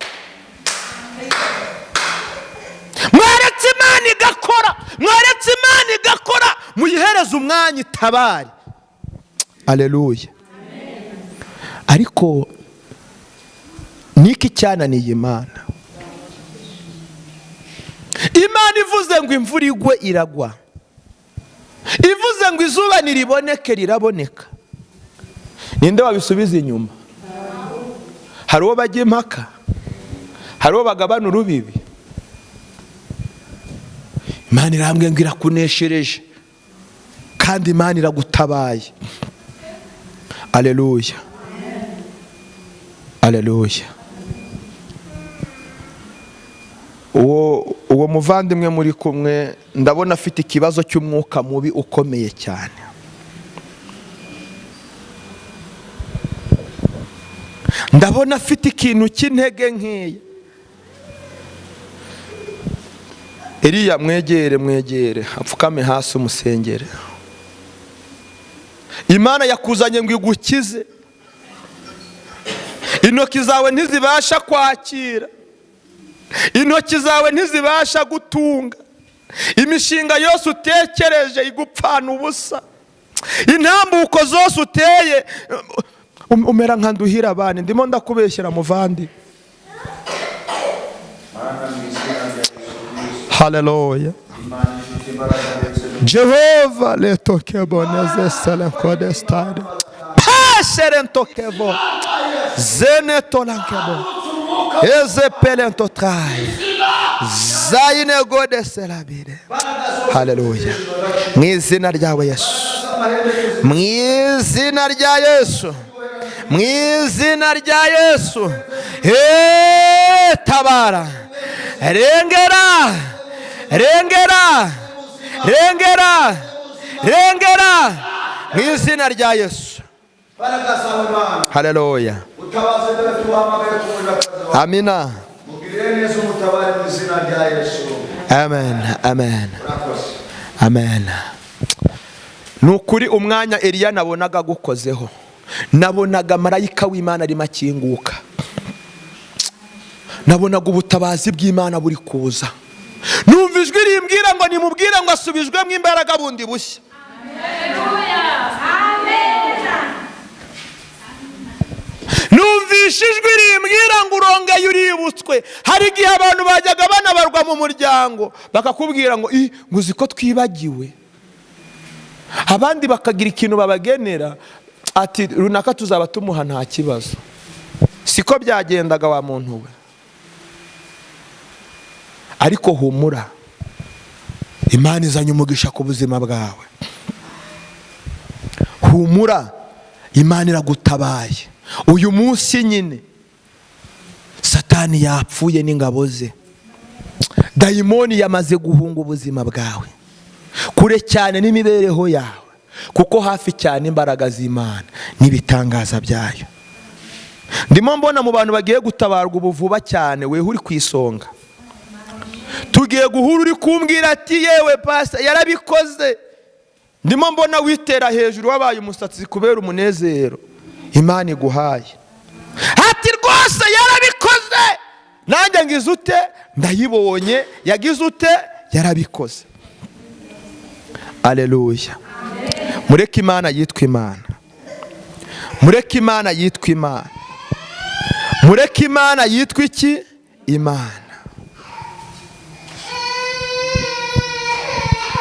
Mwaretse Imana igakora, mwaretse Imana igakora, muyihereze umwanya itabare. Aleluya. Ariko niki cyananiye Imana? Imana ivuze ngo imvura igwe iragwa, ivuze ngo izuba niriboneke riraboneka. Ninde wabisubiza inyuma? Hari uwo bajya impaka? Hari uwo bagabana urubibi? Imana irambwiye ngo irakuneshereje, kandi Imana iragutabaye. Aleluya, aleluya. Uwo muvandimwe muri kumwe ndabona afite ikibazo cy'umwuka mubi ukomeye cyane. Ndabona afite ikintu cy'intege nkeya. Eliya mwegere, mwegere, apfukame hasi umusengere. Imana yakuzanye ngo igukize. Intoki zawe ntizibasha kwakira, intoki zawe ntizibasha gutunga, imishinga yose utekereje igupfana ubusa, intambuko zose uteye umera nka nduhira abana. Ndimo ndakubeshyera muvandi. Haleluya. Jehova letokeboneze selenkodestade pasherentokebo zenetolankebo ezepelentotraye zayinegodeselabire. Haleluya. Mu izina ryawe Yesu, mu izina rya Yesu, mu izina rya Yesu. Tabara, rengera, rengera, rengera, rengera mu izina rya Yesu. Haleluya. Amina. Amen, amen, amen. Nukuri umwanya Eliya nabonaga gukozeho, nabonaga marayika w'Imana arimo akinguka, nabonaga ubutabazi bw'Imana buri kuza. Numva ijwi rimbwira ngo nimubwire ngo asubijwemo imbaraga bundi bushya. Numvishe ijwi rimbwira ngo urongeye uributswe. Hari igihe abantu bajyaga banabarwa mu muryango bakakubwira ngo uzi ko twibagiwe, abandi bakagira ikintu babagenera ati runaka tuzaba tumuha nta kibazo. Siko byagendaga wa muntu we. Ariko humura, Imana izanye umugisha ku buzima bwawe. Humura, Imana iragutabaye. Uyu munsi nyine Satani yapfuye n'ingabo ze, dayimoni yamaze guhunga ubuzima bwawe, kure cyane n'imibereho yawe, kuko hafi cyane imbaraga z'Imana n'ibitangaza byayo. Ndimo mbona mu bantu bagiye gutabarwa ubu vuba cyane, weho uri ku isonga. Tugiye guhura uri kumbwira ati yewe pastor yarabikoze. Ndimo mbona witera hejuru wabaye umusatsi kubera umunezero Imana iguhaye. Ati rwose yarabikoze, nanjye ngize ute, ndayibonye, yagize ute, yarabikoze. Aleluya. Mureke Imana yitwa Imana, mureke Imana yitwa Imana, mureke Imana yitwa iki? Imana.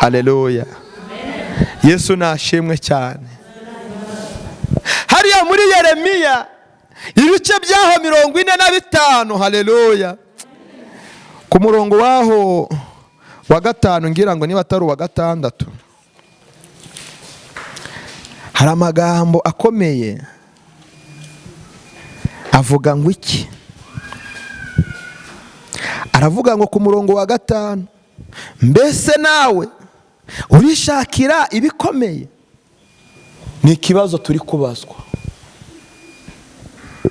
Aleluya. Yesu nashimwe cyane. Hariya muri Yeremiya ibice byaho 45, haleluya, ku murongo waho wa 5 ngira ngo niba atari uwa 6, hari amagambo akomeye avuga ngo iki? Aravuga ngo ku murongo wa 5, mbese nawe urishakira ibikomeye? Ni ikibazo turi kubazwa.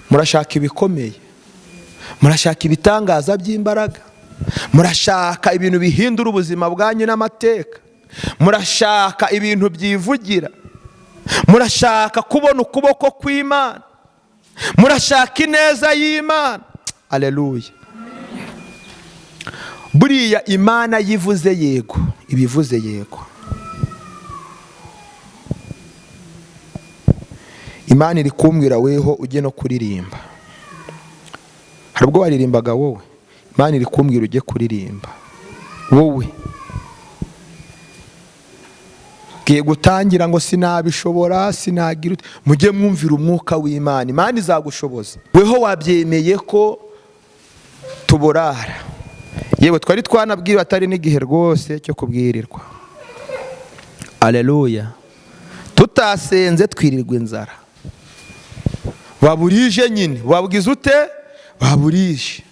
Murashaka ibikomeye, murashaka ibitangaza by'imbaraga. Murashaka ibintu bihindura ubuzima bwanyu n'amateka. Murashaka ibintu byivugira. Murashaka kubona ukuboko kw'Imana. Murashaka ineza y'Imana. Aleluya. Buriya Imana yivuze yego, ibivuze yego. Imana iri kumbwira weho ujye no kuririmba. Hari ubwo waririmbaga wowe? Imana iri kumbwira ujye kuririmba wowe. Giye gutangira ngo sinabishobora, sinagira, mujye mwumvira umwuka w'Imana. Imana izagushoboza. Weho wabyemeye ko tuburara. Yewe twari twanabwira atari n'igihe rwose cyo kubwirirwa. Aleluya. Tutasenze twirirwa inzara. Waburije nyine, wabwiza ute? Waburije.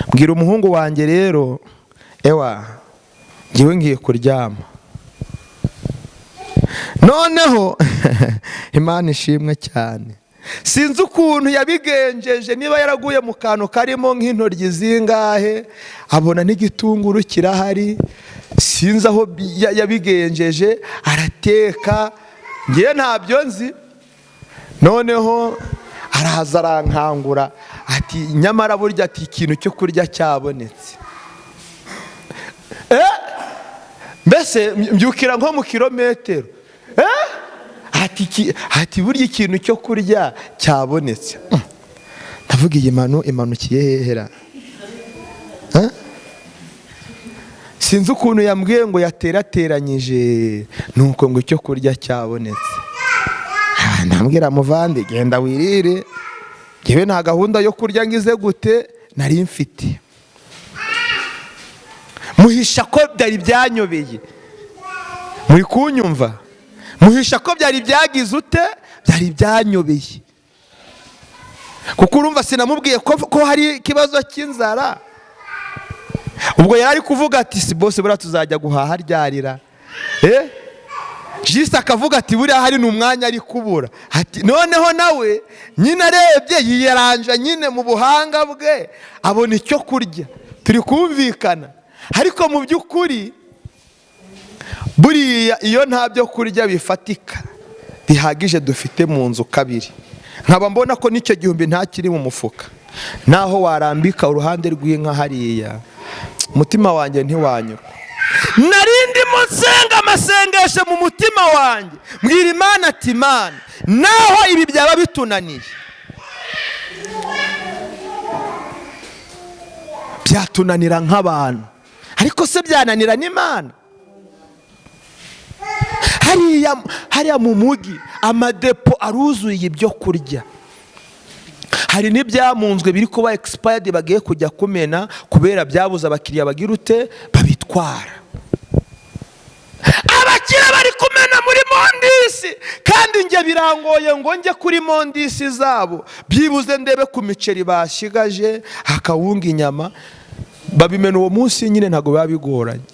Mbwira umuhungu wanjye rero, ewa ngiwe ngiye kuryama. Noneho Imana ishimwe cyane. Sinzi ukuntu yabigenjeje, niba yaraguye mu kantu karimo nk'intoryi zingahe, abona n'igitunguru kirahari, sinzi aho yabigenjeje, arateka, ngiye ntabyo nzi. Noneho araza arankangura ati nyamara burya ati ikintu cyo kurya cyabonetse. Mbese mbyukira nko mu kilometero. Ati burya ikintu cyo kurya cyabonetse. Ndavuga iyi manu imanukiye hehera. Sinzi ukuntu yambwiye ngo yaterateranyije nuko ngo icyo kurya cyabonetse. Ndambwira muvandi genda wirire, ngewe nta gahunda yo kurya ngize gute nari mfite. Muhisha ko byari byanyobeye. Muri kunyumva? Muhisha ko byari byagize ute? Byari byanyobeye. Kuko urumva sinamubwiye ko hari ikibazo cy'inzara. Ubwo yari kuvuga ati si bose buriya tuzajya guhaha ryarira. Jisita akavuga ati buriya hari n'umwanya ari kubura. Ati noneho nawe nyine arebye yiyaranja nyine mu buhanga bwe abona icyo kurya. Turi kumvikana. Ariko mu by'ukuri buriya iyo nta byo kurya bifatika bihagije dufite mu nzu kabiri, nkaba mbona ko n'icyo gihumbi ntakiri mu mufuka, naho warambika uruhande rw'inka hariya, umutima wanjye ntiwanyurwa. Nari ndimo nsenga amasengesho mu mutima wanjye, mbwira Imana ati Imana, naho ibi byaba bitunaniye, byatunanira nk'abantu, ariko se byananira n'Imana? Hariya mu mugi amadepo aruzuye ibyo kurya, hari n'ibyamunzwe biri kuba expired bagiye kujya kumena kubera byabuze abakiriya bagira ute babitwara. Abakiriya bari kumena muri Mondisi, kandi njye birangoye ngo njye kuri Mondisi zabo byibuze ndebe ku miceri bashigaje akawunga inyama babimena uwo munsi nyine, ntabwo biba bigoranye.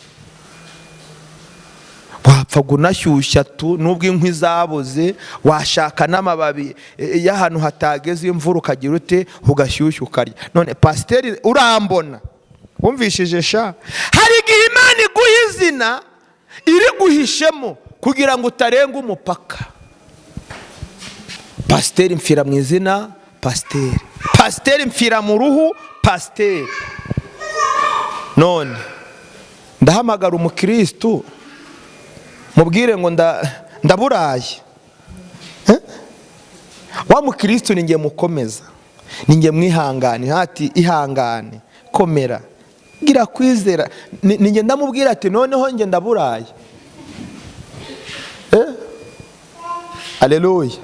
Wapfa gunashyushya tu nubwo inkwi zabuze, washaka n'amababi y'ahantu hatageze imvura ukagira ute ugashyushya ukarya. None pasiteri urambona wumvishije sha, hari igihe Imana iguha izina iri guhishemo kugira ngo utarenga umupaka. Pasiteri mfira mu izina pasiteri, pasiteri mfira mu ruhu pasiteri. None ndahamagara umukristu mubwire ngo ndaburaye. Wa mukristu ni nge mukomeza, ni nge mwihangane, hati ihangane, komera, gira kwizera. Ni nge ndamubwira ati noneho nge ndaburaye. Aleluya.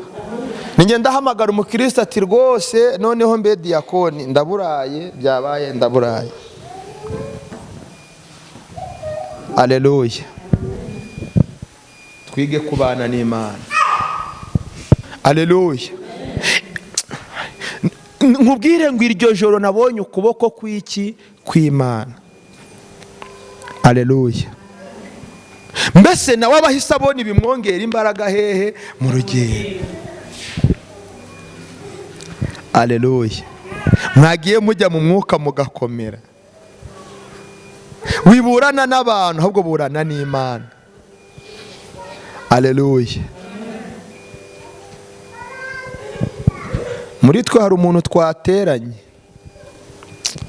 Ni nge ndahamagara umukristu ati rwose noneho mbe diyakoni ndaburaye, byabaye ndaburaye. Aleluya. Twige kubana n'Imana. Aleluya. Nkubwire ngo iryo joro nabonye ukuboko kw'iki kw'Imana. Aleluya. Mbese nawe abahise abona ibimwongera imbaraga hehe mu rugendo. Aleluya. Mwagiye mujya mu mwuka mugakomera. Wiburana n'abantu, ahubwo burana n'Imana. Aleluya. Muri twe hari umuntu twateranye,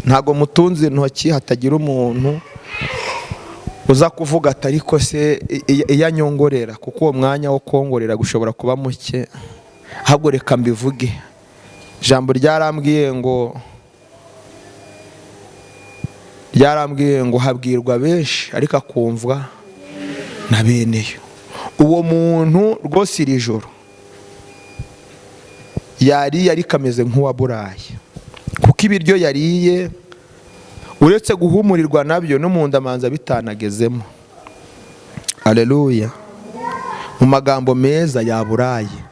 ntabwo mutunze intoki, hatagira umuntu uza kuvuga ati ariko se iyo anyongorera, kuko uwo mwanya wo kongorera gushobora kuba muke. Ahubwo reka mbivuge, ijambo ryarambwiye ngo habwirwa benshi ariko akumvwa na beneyo. Uwo muntu rwose iri joro yariye ariko ameze nk'uwaburaye, kuko ibiryo yariye uretse guhumurirwa nabyo no mu nda amanza bitanagezemo. Aleluya. Mu magambo meza yaburaye.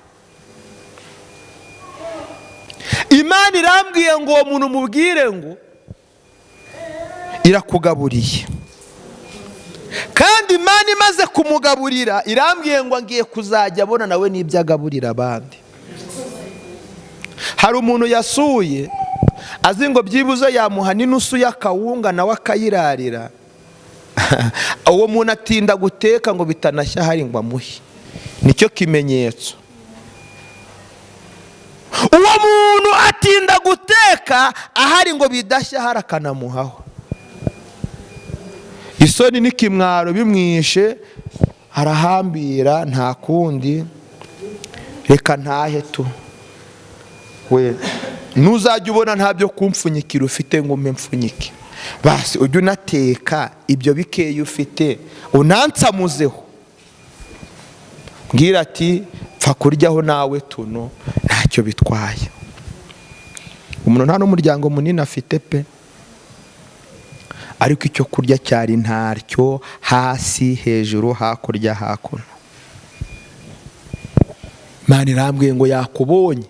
Imana irambwiye ngo uwo muntu mubwire ngo irakugaburiye, kandi Imana imaze kumugaburira irambwiye ngo ngiye kuzajya abona nawe n'ibyo agaburira abandi. Hari umuntu yasuye azi ngo byibuze yamuha n'inusu y'akawunga nawe akayirarira. Uwo muntu atinda guteka ngo bitanashya hari ngo amuhe, nicyo kimenyetso. Uwo muntu atinda guteka ahari ngo bidashya hari akanamuhaho. Isoni n'ikimwaro bimwishe arahambira, nta kundi reka ntahe tu. We ntuzajya ubona nta byo kumpfunyikira ufite ngo umpe mpfunyike, basi ujye unateka ibyo bikeya ufite unansamuzeho, mbwira ati pfa kuryaho nawe tuno ntacyo bitwaye. Umuntu nta n'umuryango munini afite pe, ariko icyo kurya cyari ntaryo, hasi hejuru hakurya hakuno. Imana irambwiye ngo yakubonye,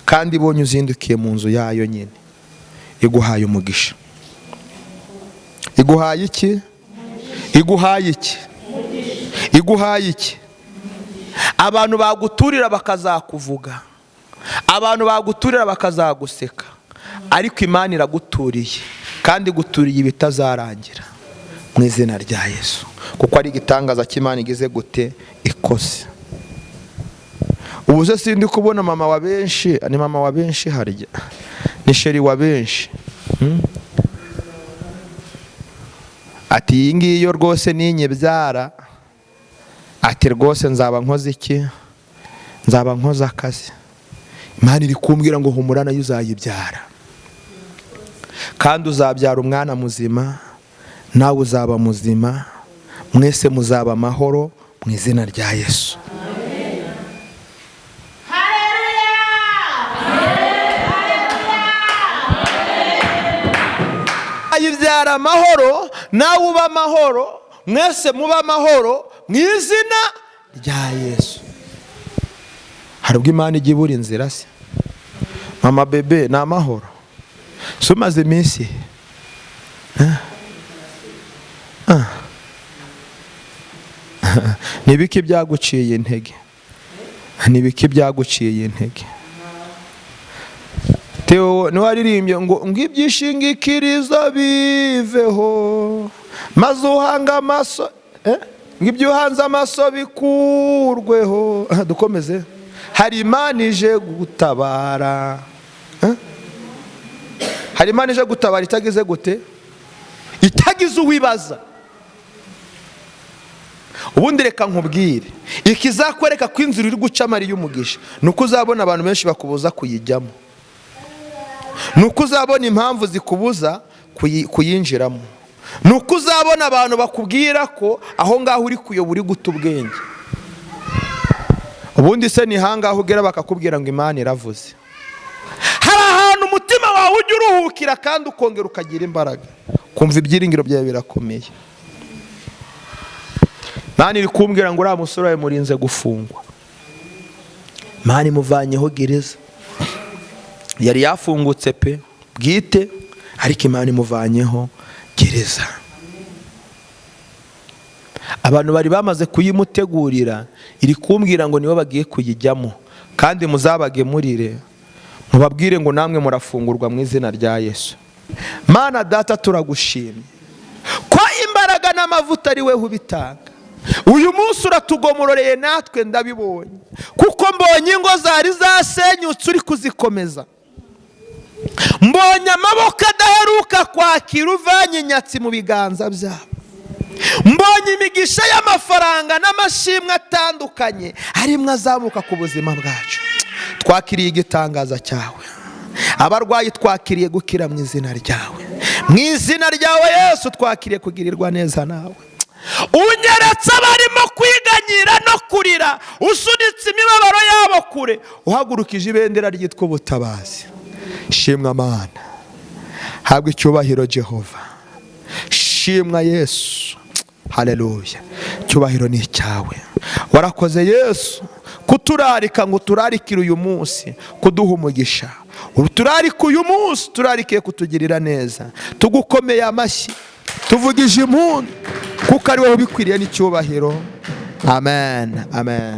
kandi ibonye uzindukiye mu nzu yayo nyine, iguhaye umugisha. Iguhaye iki? Iguhaye iki? Iguhaye iki? Abantu baguturira bakazakuvuga, abantu baguturira bakazaguseka, ariko Imana iraguturiye, kandi iguturiye ibitazarangira mu izina rya Yesu, kuko ari igitangaza cy'Imana igize gute ikoze. Ubu se sindi kubona mama wa benshi, ni mama wa benshi harya, ni sheri wa benshi. Ati iyi ngiyi yo rwose ninyibyara, ati rwose nzaba nkoze iki? Nzaba nkoze akazi. Imana iri kumbwira ngo humura nayo uzayibyara, kandi uzabyara umwana muzima, nawe uzaba muzima, mwese muzaba amahoro mu izina rya Yesu. Ayibyara amahoro, nawe uba amahoro, mwese muba amahoro mu izina rya Yesu. Hari ubwo Imana ijya ibura inzira se? Mama bebe ni amahoro, si umaze iminsi? Ni ibiki byaguciye intege? Ni ibiki byaguciye intege? Theo niwe waririmbye ngo ibyishingikirizo biveho maze uhanga amaso, ngo ibyo uhanze amaso bikurweho. Dukomeze. Hari Imana ije gutabara, hari Imana ije gutabara itagize gute? Itagize uwibaza. Ubundi reka nkubwire, ikizakwereka ko inzira uri gucamo ari iy'umugisha ni uko uzabona abantu benshi bakubuza kuyijyamo, ni uko uzabona impamvu zikubuza kuyinjiramo, ni uko uzabona abantu bakubwira ko aho ngaho uri kuyoba uri guta ubwenge. Ubundi se ni hangaho ugera bakakubwira ngo Imana iravuze. Hari ahantu umutima wawe ujya uruhukira kandi ukongera ukagira imbaraga, kumva ibyiringiro byawe birakomeye. Imana iri kumbwira ngo uriya musore wawe murinze gufungwa, Imana imuvanyeho gereza, yari yafungutse pe bwite, ariko Imana imuvanyeho gereza. Abantu bari bamaze kuyimutegurira, iri kumbwira ngo nibo bagiye kuyijyamo, kandi muzabagemurire mubabwire ngo namwe murafungurwa mu izina rya Yesu. Mana Data, turagushimye Imbaraga n'amavuta ari we ubitanga. Uyu munsi uratugomororeye, natwe ndabibonye, kuko mbonye ingo zari zasenyutse uri kuzikomeza. Mbonye amaboko adaheruka kwakira uvanye inyatsi mu biganza byabo. Mbonye imigisha y'amafaranga n'amashimwe atandukanye arimo azamuka ku buzima bwacu. Twakiriye igitangaza cyawe. Abarwayi twakiriye gukira mu izina ryawe. Mu izina ryawe Yesu, twakiriye kugirirwa neza nawe. Unyeretse abarimo kwiganyira no kurira, usunitse imibabaro yabo kure, uhagurukije ibendera ryitwa ubutabazi. Shimwa Mana, habwa icyubahiro Jehova, shimwa Yesu, haleluya. Icyubahiro ni icyawe. Warakoze Yesu kuturarika ngo turarikire uyu munsi kuduha umugisha. Turarike uyu munsi, turarikiye kutugirira neza. Tugukomeye amashyi, tuvugije impundu, kuko ari wowe ubikwiriye n'icyubahiro. Amen, amen.